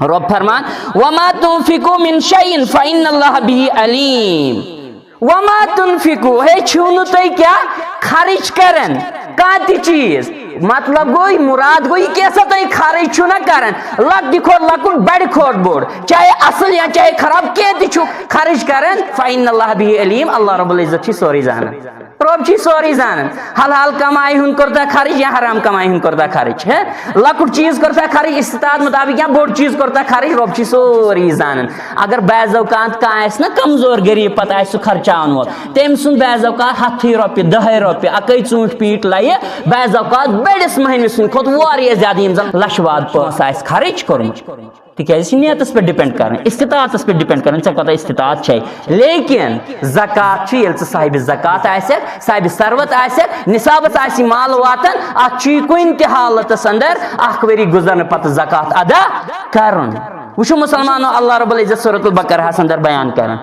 رۄب فرمان، وما تنفقوا من شيء فإن الله به عليم۔ وما تنفقوا، ہے چھِو نہٕ تُہۍ کیٛاہ خرٕچ کران کانٛہہ تہِ چیٖز؟ مطلب گوٚو، یہِ مُراد گوٚو، یہِ کیٛاہ سا تُہۍ خرٕچ چھِو نہ کران، لۄکٹہِ کھۄتہٕ لۄکُٹ، بڑِ کھۄتہٕ بوٚڑ، چاہے اصل یا چاہے خراب، کینٛہہ تہِ چھُو خرٕچ کران، فإن الله به عليم، اللہ رب العزت چھُ سورُے زانان۔ رۄب چھُ سورُے زانان۔ حلال کمایہِ ہُنٛد کوٚرتھا خرٕچ یا حرام کمایہِ ہُنٛد کوٚرتھا خرٕچ؟ ہے، لۄکُٹ چیٖز کوٚرتھا خرٕچ استطاعت مُطابق یا بوٚڑ چیٖز کوٚرتھا خرٕچ، رۄب چھُ سورُے زانان۔ اگر بعض اوقات کانٛہہ آسہِ نا کمزور غریٖب، پتہٕ آسہِ سُہ خرچاوان وول، تٔمۍ سُنٛد بعض اوقات ہتھٕے رۄپیہِ، دَہے رۄپیہِ، اَکٕے ژوٗنٛٹھۍ پیٖٹ لَیہِ، بعض اوقات بٔڑِس مٔہنوِس سٕنٛدِ کھۄتہٕ واریاہ زیادٕ، یِم زن لچھٕ واد پونٛسہٕ آسہِ خرٕچ کوٚرمُت۔ تِکیٛازِ یہِ چھِ نیتَس پٮ۪ٹھ ڈِپٮ۪نٛڈ کَران، استطاعتَس پٮ۪ٹھ ڈِپٮ۪نٛڈ کَران، ژےٚ کوٗتاہ استطاعت چھے۔ لیکن زکوٰۃ چھُ، ییٚلہِ ژٕ صاحبِ زکوٰۃ آسٮ۪کھ، صاحبِ ثروت آسٮ۪کھ، نصابَس آسہِ مال واتان، اَتھ چھُ یہِ کُنہِ تہِ حالتَس اندر اَکھ ؤری گُزرنہٕ پَتہٕ زکوٰۃ ادا کَرُن۔ وٕچھِو مُسلمانو، اللہ رب العزت سورۃ البقرہَس اندر بیان کَران۔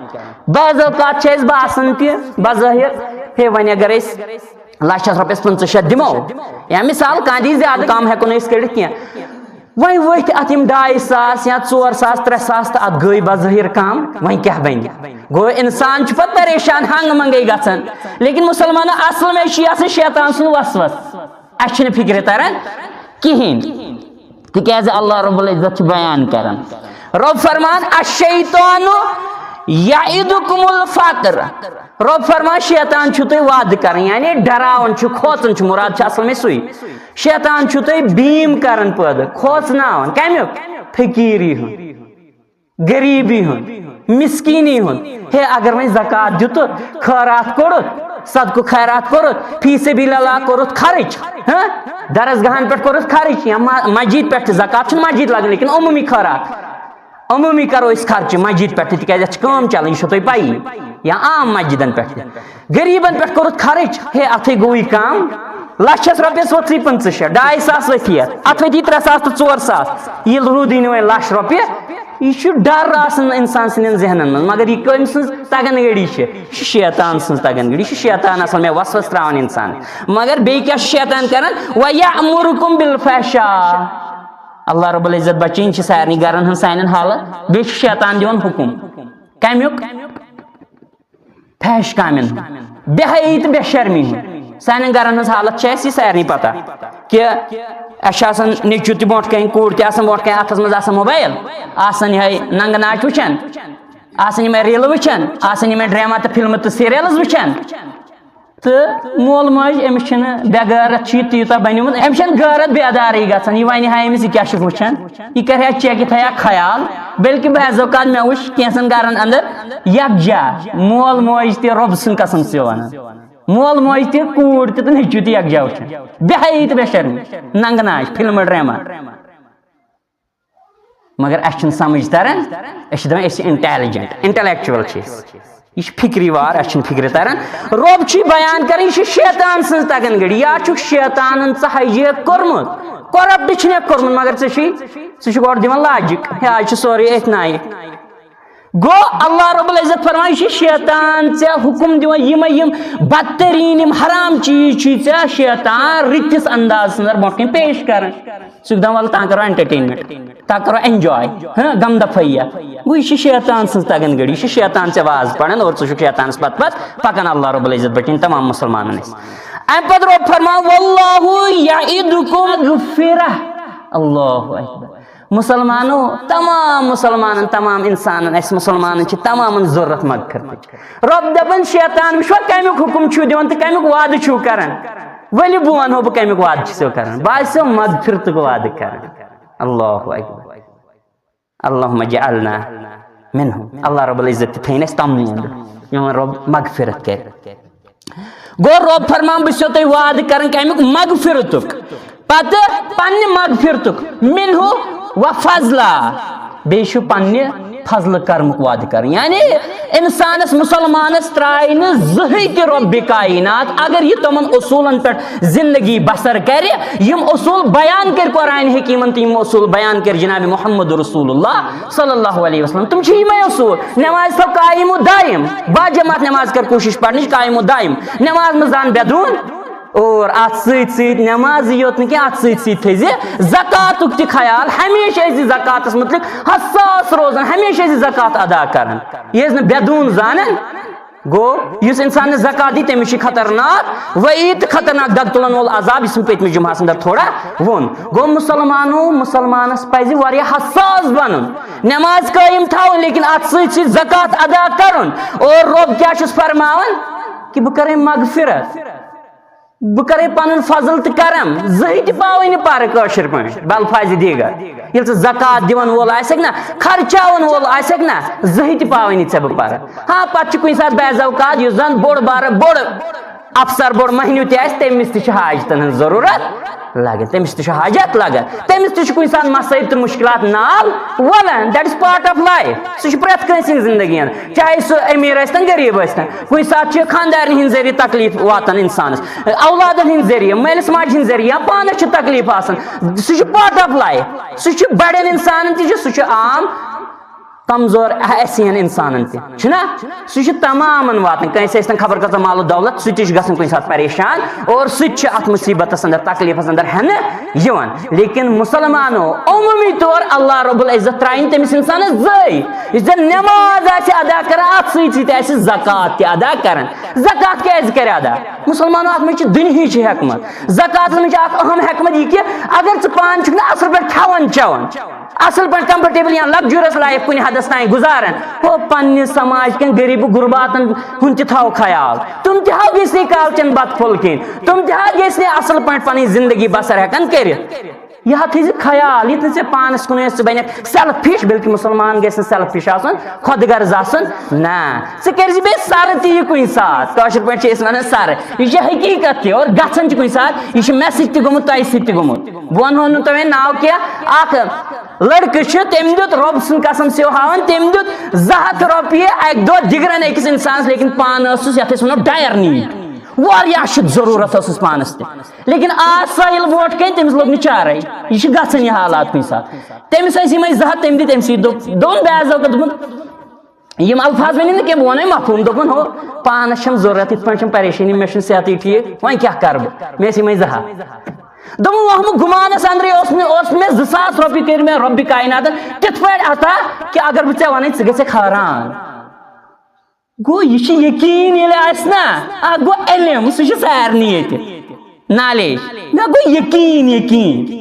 بعض اوقات چھِ اَسہِ باسان تہِ بظٲہِر، ہے، وۄنۍ اگر أسۍ لَچھَس رۄپیَس پٕنٛژٕہ شیٚتھ دِمو، یا مثال کانٛہہ دی زیادٕ، کَم ہٮ۪کو نہٕ أسۍ کٔڑِتھ کینٛہہ۔ وۄنۍ ؤتھۍ اتھ یِم ڈاے ساس یا ژور ساس، ترٛےٚ ساس تہٕ اتھ گٔے بظٲہِر کم، وۄنۍ کیٛاہ بنہِ؟ گوٚو انسان چھُ پتہٕ پریشان، ہنٛگ منٛگے گژھان۔ لیکن مسلمانو، اصل منٛز چھُ یہِ آسان شیطان سُنٛد وسوس۔ اسہِ چھُنہٕ فکرِ تران کِہیٖنۍ، تِکیٛازِ اللہ رب العزت چھُ بیان کران، رۄب فرمان، "الشیطان یعدکم الفقر"۔ رۄب فرمان، شیطان چھُ تُہۍ وعدٕ کران، یعنی ڈراوان چھُ، کھوژان چھُ، مراد چھُ اصل میں سُے۔ شیطان چھُ تُہۍ بیٖم کران پٲدٕ، کھوژناوان۔ کمیُک؟ فقیٖری ہُنٛد، غریٖبی ہُنٛد، مسکیٖنی ہُنٛد۔ ہے، اگر وۄنۍ زکوٰۃ دیُتُتھ، خٲرات کوٚرُتھ، صدقہٕ خیرات کوٚرُتھ، فی سبیل اللہ کوٚرُتھ خرٕچ، ہاں؟ درسگاہن پٮ۪ٹھ کوٚرُتھ خرٕچ، یا ما-، مسجد پٮ۪ٹھ تہِ، زکوٰۃ چھُنہٕ مسجد لگان، لیکن عموٗمی خٲرات۔ عموٗمی کرو أسۍ خرچہٕ مسجد پٮ۪ٹھ تہِ، تِکیٛازِ اَتھ چھِ کٲم چلان، یہِ چھو تۄہہِ پَیی۔ یا عام مسجدن پٮ۪ٹھ تہِ۔ غریٖبن پٮ۪ٹھ کوٚرُتھ خرٕچ، ہے، اَتھٕے گوٚوٕے کم۔ لَچھس رۄپیَس ووٚتھٕے پٕنٛژٕہ شیٚتھ، ڈاے ساس ؤتھی اَتھ، اَتھ ؤتھی ترٛےٚ ساس تہٕ ژور ساس۔ ییٚلہِ روٗدٕے نہٕ وۄنۍ لَچھ رۄپیہِ، یہِ چھُ ڈر آسان اِنسان سٕنٛدٮ۪ن ذہنن منٛز، مگر یہِ کٔمۍ سٕنٛز تگن گٔڑی چھِ؟ یہِ چھِ شیطان سٕنٛز تگن گٔڑی، یہِ چھُ شیطان آسان مےٚ وسوس ترٛاوان اِنسان۔ مگر بیٚیہِ کیٛاہ چھُ شیطان کران؟ وَیَأْمُرُکُم بِالْفَحْشَاءِ۔ اللہ رب العزت بچٲیِن چھِ سارنٕے گرن ہٕنٛز سانٮ۪ن حالت۔ بیٚیہِ چھُ شیطان دِوان حُکُم۔ کمیُک؟ فحش کامٮ۪ن ہُنٛد۔ بے حیٲیی تہٕ بے شرمی ہُنٛد۔ سانٮ۪ن گرن ہٕنٛز حالت چھِ اَسہِ یہِ سارنٕے پتہ کہِ اَسہِ چھُ آسان نیٚچوٗ تہِ برونٛٹھ کَنہِ، کوٗر تہِ آسان برونٛٹھ کَنہِ، اَتھس منٛز آسان موبایل، آسان یِہوٚے ننٛگہٕ ناچ وٕچھان، آسان یِمے ریٖلہٕ وٕچھان، آسان یِمے ڈرامہ تہٕ فلمہٕ تہٕ سیٖریلز وٕچھان۔ تہٕ مول موج، أمِس چھِنہٕ، بے غٲرت چھُ یہِ تیوٗتاہ بنیومُت، أمِس چھَنہٕ غٲرت بیدارٕے گژھان۔ یہِ وَنہِ ہا أمِس، یہِ کیٛاہ چھُکھ وٕچھان؟ یہِ کَرِ ہا چیک، یہِ تھایہِ ہا خیال۔ بلکہِ بعض اوقات مےٚ وٕچھ کینٛژَن گَرَن اندر یَکجا، مول موج تہِ، رۄب سٕنٛد قسم چھُس بہٕ وَنان، مول موج تہِ، کوٗر تہِ تہٕ نیٚچوٗ تہِ یَکجا وٕچھان۔ بے حیٲیی تہٕ بے شرمی، ننٛگہٕ ناچ، فلمہٕ ڈرامہ۔ مگر اَسہِ چھُنہٕ سمجھ تران، أسۍ چھِ دَپان أسۍ چھِ intelligent، intellectual چھِ أسۍ۔ یہِ چھُ فِکرِ وار، اَسہِ چھُنہٕ فِکرِ تران۔ رۄب چھُ بیان کران، یہِ چھُ شیطان سٕنٛز تگن گٔڑی۔ یا چھُکھ شیطانن ژٕ hijack کوٚرمُت، corrupt چھُنہٕ کوٚرمُت، مگر ژےٚ چھُے، ژٕ چھُکھ اورٕ دِوان logic، ہے، آز چھُ سورُے أتھۍ نایہِ۔ گوٚو، اللہ رب العزت فرمایہِ، یہِ چھُ شیطان ژےٚ حُکُم دِوان، یِمے یِم بدتریٖن، یِم حرام چیٖز چھُے ژےٚ شیطان رٕتِس اندازس اندر برونٛٹھ کَنہِ پیش کران۔ ژٕ چھُکھ دَپان، وَلہٕ، تاں کَرو entertainment، تاں کَرو enjoy، ہاں، غم دفعیہ۔ گوٚو، یہِ چھِ شیطان سٕنٛز تگن گٔڑی، یہِ چھِ شیطان ژےٚ واز پَران اور ژٕ چھُکھ شیطانَس پَتہٕ پَتہٕ پَکان۔ اللہ رب العزت بچٲیِن تمام مُسلمانَن أسۍ۔ اَمہِ پَتہٕ رۄب فرماوان، "واللہ یعدکم مغفرہ۔" اللہ اکبر۔ مُسلمانو، تمام مُسلمانَن، تمام اِنسانَن، اَسہِ مُسلمانَن چھِ تمامَن ضروٗرت مغفرتٕچ۔ رۄب دَپان، شیطان، وٕچھوا، کَمیُک حُکُم چھُو دِوان تہٕ کَمیُک وعدٕ چھُو کران؟ ؤلِو، بہٕ وَنہو بہٕ کَمیُک وعدٕ چھُسو کران۔ بہٕ آسو مغفرتُک وعدٕ کران۔ اللہ اکبر۔ اللہم اجعلنا منہم۔ اللہ رب العزت تہِ تھٲیِن اَسہِ تَمنٕے اندر، یِمن رۄب مغفرت کرِ۔ گوٚو، رۄب فرمان، بہٕ چھُسو تۄہہِ وعدٕ کران کَمیُک؟ مغفرتُک۔ پتہٕ پننہِ مغفرتُک، منہ و فضلہ۔ بیٚیہِ چھُ پننہِ فضلہٕ کرمُک وعدٕ کران۔ یعنی اِنسانَس، مُسلمانَس ترٛایہِ نہٕ زٕہٕے تہِ رۄبِ کائنات، اگر یہِ تِمَن اصوٗلَن پٮ۪ٹھ زندگی بسر کرِ، یِم اصوٗل بیان کٔرۍ قرآن حکیٖمَن تہٕ یِم اصوٗل بیان کٔرۍ جناب محمد رسول اللہ صلی اللہ علیہ وسلم۔ تِم چھِ یِمَے اصوٗل، نماز تھاو قائم و دائم، با جماعت نماز کر کوٗشِش پرنٕچ قائم و دائم، نماز منٛز زان بے دون، اور اتھ سۭتۍ سۭتۍ نمازٕے یوت نہٕ کینٛہہ، اتھ سۭتۍ سۭتۍ تھٲیزِ زکاتُک تہِ خیال۔ ہمیشہِ ٲسۍ زِ زکاتس متعلق حساس روزان، ہمیشہِ ٲسۍ زِ زکات ادا کران۔ یہِ ٲسۍ نہٕ بے دون زانان۔ گوٚو، یُس انسان نہٕ زکات دی، تٔمِس چھُ خطرناک وعید تہٕ خطرناک دگ تُلن وول عذاب، یُس مےٚ پٔتمہِ جمعہس اندر تھوڑا ووٚن۔ گوٚو، مسلمانو، مسلمانس پزِ واریاہ حساس بنُن، نماز قٲیِم تھاوٕنۍ، لیکن اتھ سۭتۍ سۭتۍ زکات ادا کرُن۔ اور رۄب کیٛاہ چھُس فرماوان؟ کہِ بہٕ کرے مغفرت، بہٕ کرے پنُن فضل تہٕ کرم، زٕہٕے تہِ پاوے نہٕ پرٕ کٲشِر پٲٹھۍ، بلفاظِ دیگر۔ ییٚلہِ ژٕ زکات دِوان وول آسکھ نا، خرچاوان وول آسکھ نا، زٕہٕے تہِ پاوے نہٕ ژےٚ بہٕ پرٕ۔ ہاں، پتہٕ چھُ کُنہِ ساتہٕ بعض اوقات یُس زن بوٚڑ بارٕ بوٚڑ افسر، بوٚڑ مٔہنیو تہِ آسہِ، تٔمِس تہِ چھِ حاجتن ہٕنٛز ضروٗرت لگان، تٔمِس تہِ چھُ حاجت لگان، تٔمِس تہِ چھُ کُنہِ ساتہٕ مصٲیب تہٕ مُشکلات نال ولان۔ That is part of life۔ سُہ چھُ پرٛٮ۪تھ کٲنٛسہِ ہٕنٛز زندگی ہُنٛد، چاہے سُہ أمیٖر ٲسۍ تن، غریٖب ٲسۍ تن۔ کُنہِ ساتہٕ چھِ خانٛدارنہِ ہٕنٛدۍ ذٔریعہٕ تکلیٖف واتان انسانس، اولادن ہٕنٛدۍ ذٔریعہٕ، مٲلِس ماجہِ ہٕنٛدۍ ذٔریعہٕ، یا پانس چھِ تکلیٖف آسان۔ سُہ چھُ part of life۔ سُہ چھُ بڑٮ۪ن انسانن تہِ چھُ، سُہ چھُ عام کمزور احسین انسانن تہِ، چھُنہ؟ سُہ چھُ تمامن واتان، کٲنٛسہِ ٲسۍ تن خبر کۭژاہ مال و دولت، سُہ تہِ چھُ گژھان کُنہِ ساتہٕ پریشان اور سُہ تہِ چھُ اتھ مصیبتس اندر، تکلیفس اندر ہٮ۪نہٕ یِوان۔ لیکن مسلمانو، عمومی طور اللہ رب العزت ترٛایہِ نہٕ تٔمِس انسانس زٕے۔ یُس زن نماز آسہِ ادا کران، اتھ سۭتۍ سۭتۍ آسہِ زکات تہِ ادا کران۔ زکات کیازِ کرِ ادا؟ مسلمانو، اتھ منٛز چھِ دُنہِچ حکمت۔ زکاتس منٛز چھِ اکھ اہم حکمت یہِ کہِ اگر ژٕ پانہٕ چھُکھ نہٕ اصل پٲٹھۍ کھٮ۪وان چٮ۪وان، اصل پٲٹھۍ comfortable یا luxurious life کُنہِ حدس تام گُزاران، ہُہ پننہِ سماج کٮ۪ن غریٖب غرباتن ہُنٛد تہِ تھاو خیال۔ تِم تہِ ہا گٔژھۍ نہٕ کالچن بتہٕ پھوٚل کھیٚنۍ، تِم تہِ ہا گٔژھۍ نہٕ اصل پٲٹھۍ پنٕنۍ زندگی بسر ہٮ۪کان کٔرِتھ۔ یہِ ہا تھٲیزِ خیال، یہِ تھٲیزِ پانس کُن، ژٕ بنکھ selfish، بلکہِ مسلمان گژھِ نہٕ selfish آسُن، خۄد غرض آسُن۔ نہ، ژٕ کٔرزِ بیٚیہِ سرٕ تہِ یہِ کُنہِ ساتہٕ۔ کٲشِر پٲٹھۍ چھِ أسۍ ونان سرٕ۔ یہِ چھِ حقیٖقت تہِ، اور گژھان چھِ کُنہِ ساتہٕ۔ یہِ چھُ مےٚ سۭتۍ تہِ گوٚمُت، تۄہہِ سۭتۍ تہِ گوٚمُت۔ بہٕ ونہو نہٕ تۄہہِ ناو کینٛہہ۔ اکھ لڑکہٕ چھُ، تٔمۍ دیُت رۄب سُنٛد قسم سیو ہاوان، تٔمۍ دیُت زٕ ہتھ رۄپیہِ اکہِ دۄہ دِگرن أکِس انسانس، لیکن پانہٕ ٲسٕس یتھ أسۍ ونو dire need، واریاہ شدت ضروٗرت ٲسٕس پانس تہِ۔ لیکن آ سٲیِل برونٛٹھ کَنہِ، تٔمِس لوٚگ نہٕ چارَے۔ یہِ چھِ گژھان یہِ حالات کُنہِ ساتہٕ۔ تٔمِس ٲسۍ یِمَے زٕ ہَتھ، تٔمۍ دِتۍ أمۍ سٕے دوٚپ، دوٚن بعض اوقات دوٚپُن، یِم الفاظ ؤنِو نہٕ کینٛہہ، بہٕ وَنَے مفہوٗم۔ دوٚپُن، ہو، پانَس چھَم ضوٚرَتھ، یِتھ پٲٹھۍ چھَم پریشٲنی، مےٚ چھُنہٕ صحتٕے ٹھیٖک، وۄنۍ کیٛاہ کَرٕ بہٕ؟ مےٚ ٲسۍ یِمَے زٕ ہَتھ۔ دوٚپُن، وَہمہٕ گُمانَس اَندرٕے اوس مےٚ، اوس مےٚ زٕ ساس رۄپیہِ کٔرۍ مےٚ رۄبِ کایناتَن تِتھ پٲٹھۍ عطا کہِ اگر بہٕ ژےٚ وَنَے، ژٕ گژھکھ حٲران۔ گوٚو، یہِ چھُ یقیٖن ییٚلہِ آسہِ نا، اکھ گوٚو علم، سُہ چھُ سارنٕے ییٚتہِ، knowledge۔ مےٚ گوٚو یقیٖن، یقیٖن۔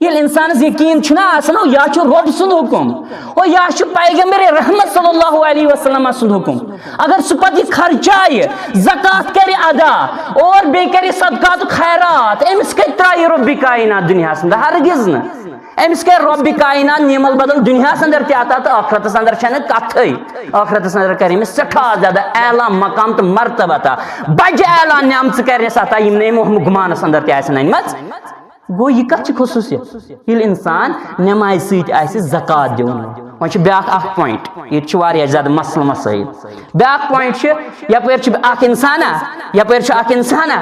ییٚلہِ اِنسانَس یقیٖن چھُنہ آسان، او یا چھُ رۄب سُنٛد حُکُم، او یا چھُ پیغمبر رحمت صلی اللہ علیہ وسلم سُنٛد حُکُم۔ اگر سُہ پَتہٕ یہِ خرچایہِ، زکات کَرِ ادا، اور بیٚیہِ کَرِ صدقات و خیرات، أمِس کَتہِ ترٛایہِ رۄبِ کاینات دُنیاہَس منٛز؟ ہرگز نہٕ۔ أمِس کَرِ رۄبِ کاینات نیمل بدل دُنیاہَس اندر تہِ عطا تہٕ ٲخرتَس اندر چھَنہٕ کَتھٕے۔ ٲخرتَس اندر کَرِ أمِس سٮ۪ٹھاہ زیادٕ اعلیٰ مقام تہٕ مرتبہ عطا۔ بجہِ اعلیٰ نعمژٕ کَرِ أمِس عطا، یِم نہٕ أمۍ وہمہٕ گُمانَس اندر تہِ آسن أنمٕژ۔ گوٚو، یہِ کَتھ چھِ خصوٗصیت؟ ییٚلہِ اِنسان نٮ۪مازِ سۭتۍ آسہِ زکات دِوان۔ وۄنۍ چھُ بیٛاکھ اکھ point، ییٚتہِ چھِ واریاہ زیادٕ مسلہٕ مسٲیِل۔ بیٛاکھ point چھُ، یَپٲرۍ چھُ اکھ اِنسانا، یَپٲرۍ چھُ اکھ اِنسانا،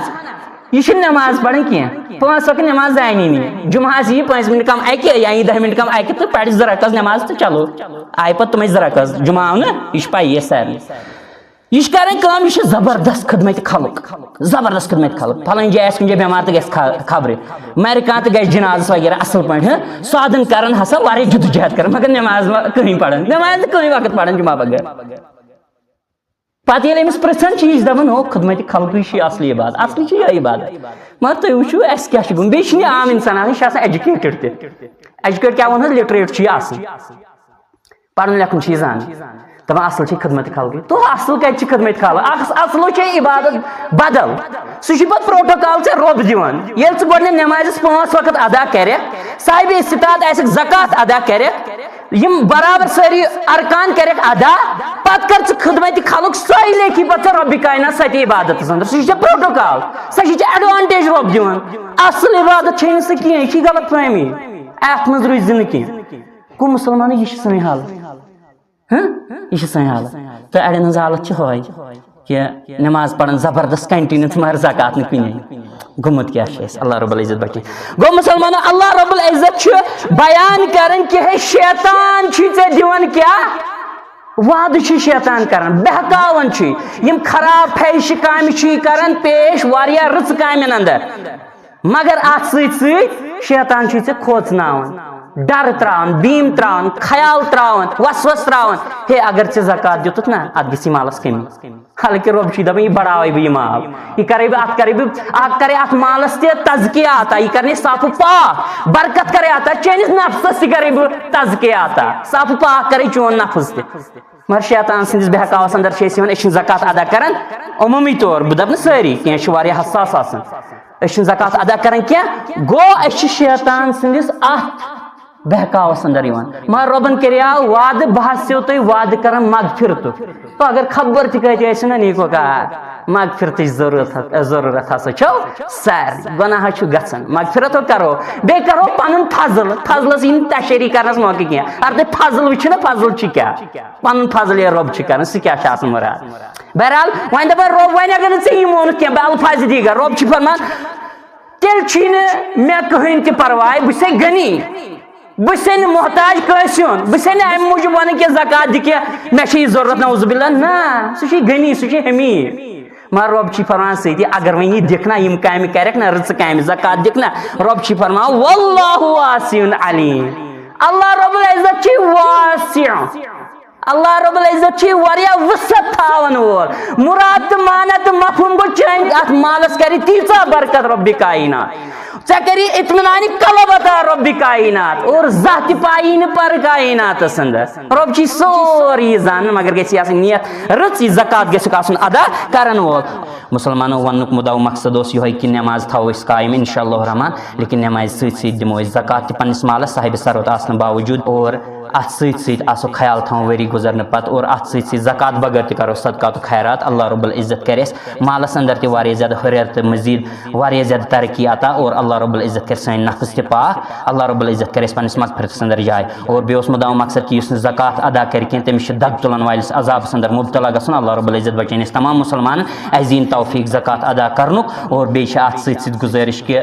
یہِ چھِنہٕ نٮ۪ماز پَران کینٛہہ، پانٛژھ وقت نٮ۪ماز زانہِ نہٕ۔ جُمعہ آسہِ یہِ پانٛژھ مِنٹ کَم اَکہِ یا یہِ دَہہِ مِنٹ کَم اَکہِ تہٕ پَرِ زٕ رکعت نٮ۪ماز تہٕ چلو، آیہِ پَتہٕ تِمَے زٕ رکعت۔ جُمعہ آو نہٕ، یہِ چھِ پَیی اَسہِ سارنٕے۔ یہِ چھِ کَران کٲم، یہِ چھِ زبردست خدمت خلق، زبردست خدمت خلق۔ پھلٲنۍ جایہِ آسہِ کُنہِ جایہِ بٮ۪مار تہٕ گژھِ خا-، خبرِ، مَرِ کانٛہہ تہٕ گژھِ جِنازَس وغیرہ اَصٕل پٲٹھۍ، ہہ؟ سادَن کَران ہسا واریاہ جدوجہد کَران، مگر نٮ۪ماز ما کٕہٕنۍ پَران، نٮ۪ماز نہٕ کٕہٕنۍ وقت پَران جُمعہ بغٲر۔ پتہٕ ییٚلہِ أمِس پرژھان چھِ، یہِ چھِ دپان، ہو، خدمت خلقٕے چھِ یہِ اصلی عبادت، اصلی چھِ یہِ عبادت۔ مگر تُہۍ وٕچھِو، اَسہِ کیٛاہ چھُ گوٚمُت۔ بیٚیہِ چھِنہٕ یہِ عام انسان آسان، یہِ چھِ آسان educated تہِ۔ Educate کیٛاہ وَنہٕ حظ؟ Literate چھُ یہِ آسان، پرُن لیکھُن چھُ یہِ زانان۔ دپان، اصل چھِ خدمت خلقٕے۔ تو اصل کتہِ چھِ خدمت خلق؟ اکھ اصلو چھے عبادت بدل، سُہ چھُ پتہٕ protocol ژےٚ رۄب دِوان۔ ییٚلہِ ژٕ گۄڈٕنٮ۪تھ نٮ۪مازِ پانٛژھ وقت ادا کرکھ، صاحبِ استطاعت آسکھ، زکوٰۃ ادا کرکھ، یِم برابر سٲری ارکان کرکھ ادا، پتہٕ کر ژٕ خدمت خلق، سۄے لیکھی پتہٕ ژےٚ رۄبِ کاینات سۄ تہِ عبادتس اندر۔ سُہ چھُ ژےٚ protocol، سۄ چھِ ژےٚ advantage رۄب دِوان۔ اصل عبادت چھے نہٕ سۄ کینٛہہ، یہِ چھِ غلط فہمی۔ اتھ منٛز روٗزِ نہٕ کینٛہہ۔ گوٚو مسلمانو، یہِ چھِ سٲنۍ حالت۔ ہہ؟ یہِ چھِ سٲنۍ حالت۔ تہٕ اڑٮ۪ن ہٕنٛز حالت چھِ ہۄے۔ کہِ نماز پران زبردست continue تہٕ مگر زکوٰۃ نہٕ کُنے۔ گوٚمُت کیٛاہ چھُ اَسہِ؟ اللہ رب العزت بچٲیِن۔ گوٚو مسلمانو، اللہ رب العزت چھُ بیان کران کہِ ہے شیطان چھُے ژےٚ دِوان کیٛاہ؟ وعدٕ چھُ شیطان کران، بہکاوان چھُ۔ یِم خراب فحشہِ کامہِ چھُ یہِ کران پیش واریاہ رٕژٕ کامٮ۪ن اندر، مگر اتھ سۭتۍ سۭتۍ شیطان چھُ ژےٚ کھوژناوان، ڈر تراوان، بیٖم تراوان، خیال تراوان، وسوس تراوان، ہے، اگر ژےٚ زکات دیُتُتھ نا، اتھ گژھی مالس کمی۔ حالانکہ رۄب چھُے دپان، یہِ بڑاوے بہٕ یہِ مال، یہِ کرے بہٕ، اتھ کرے بہٕ، اتھ کرے اتھ مالس تہِ تزکیہ عطا، یہِ کرنے صاف و پاک، برکت کرے عطا، چٲنِس نفسس تہِ کرے بہٕ تزکیہ عطا، صاف و پاک کرے چون نفس تہِ۔ مگر شیطان سٕنٛدِس بہکاوس اندر چھِ أسۍ یِوان، أسۍ چھِنہٕ زکات ادا کران عموٗمی طور، بہٕ دپہٕ نہٕ سٲری، کینٛہہ چھِ واریاہ حساس آسان، أسۍ چھِنہٕ زکات ادا کران کینٛہہ، گوٚو أسۍ چھِ شیطان سٕنٛدِس اتھ بہکاوس اندر یِوان۔ مگر رۄبن کریاو وعدٕ، بہٕ حظ چھِسو تۄہہِ وعدٕ کران مغفرتُک۔ تو اگر خبر تہِ کٲتیٛاہ ٲسِو نا نیٖکو کا، مغفرتٕچ ضروٗرت، ضروٗرت ہسا چھو سارنٕے۔ گۄناہ چھُ گژھان، مغفرت ہو کرو، بیٚیہِ کرو پنُن فضل۔ فضلس یی نہٕ تشریح کرنس موقعہٕ کینٛہہ۔ اگر تُہۍ فضل وٕچھِو نا، فضل چھُ کیٛاہ؟ پنُن فضل یہِ رۄب چھُ کران، سُہ کیٛاہ چھُ آسان مراد؟ بہرحال، وۄنۍ دپان رۄب، وۄنۍ اگر نہٕ ژےٚ یہِ مونُتھ کینٛہہ، بہٕ الفاظ دیٖگر، رۄب چھُ فرمان، تیٚلہِ چھُے نہٕ مےٚ کٕہٕنۍ تہِ پرواے، بہٕ چھُسے غنی، بہٕ چھُسے نہٕ محتاج کٲنٛسہِ ہُنٛد، بہٕ چھُسے نہٕ امہِ موٗجوٗب ونان کہِ زکات دِ کینٛہہ، مےٚ چھِ یہِ ضروٗرت، نعوذ باللہ، نہ، سُہ چھُے غنی، سُہ چھُے حمید۔ مگر رۄب چھُے فرمان سۭتی، اگر وۄنۍ یہِ دِکھ نہ، یِم کامہِ کرکھ نہ، رٕژٕ کامہِ، زکات دِکھ نہ، رۄب چھُے فرمان، واللہ واسع علیم، اللہ رب العزت چھُے واسع۔ اللہ رب العزت چھُ واریاہ وسعت تھاون وول۔ مراد تہٕ معنی تہٕ مفہوم گوٚو چٲنۍ اتھ مالس کرِ تیٖژاہ برکت رۄبِ کائنات۔ ژےٚ کری اطمینان قلب عطا رۄبِ کائنات، اور زانٛہہ تہِ پایی نہٕ پر کائناتس اندر۔ رۄب چھُ سورُے یہِ زانان، مگر گژھِ آسٕنۍ نیت رٕژ، یہِ زکات گژھِ آسُن ادا کرن وول۔ مسلمانو، وننُک مُدعا و مقصد اوس یِہوٚے کہِ نماز تھاوو أسۍ قائم انشاءاللہ الرحمن، لیکن نمازِ سۭتۍ سۭتۍ دِمو أسۍ زکات تہِ پننِس مالس صاحبِ ثروت آسنہٕ باوجود، اور اتھ سۭتۍ سۭتۍ آسو خیال تھاوُن ؤری گُزرنہٕ پتہٕ، اور اتھ سۭتۍ سۭتۍ زکات بغٲر تہِ کرو صدقات و خیرات۔ اللہ رب العزت کرِ اسہِ مالس اندر تہِ واریاہ زیادٕ ہُریر تہٕ مزید واریاہ زیادٕ ترقی عطا، اور اللہ رب العزت کرِ سٲنۍ نفس تہِ پاک۔ اللہ رب العزت کرِ اسہِ پننِس مغفرتس اندر جاے۔ اور بیٚیہِ اوس مُدعا و مقصد کہِ یُس نہٕ زکات ادا کرِ کینٛہہ، تٔمِس چھُ دگ تُلن وٲلِس عذابس اندر مبتلا گژھُن۔ اللہ رب العزت بچٲیِن اسہِ تمام مسلمانن۔ اسہِ دِیِن توفیق زکات ادا کرنُک۔ اور بیٚیہِ چھِ اتھ سۭتۍ سۭتۍ گُزٲرِش کہِ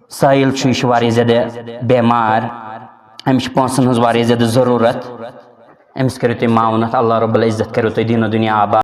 سائل چھُ، یہِ چھُ واریاہ زیادٕ بیمار، أمِس چھِ پونٛسَن ہٕنٛز واریاہ زیادٕ ضروٗرت، أمِس کٔرِو تُہۍ معاونت، اللہ رب العزت کٔرِو تُہۍ دیٖن و دُنیا آباد۔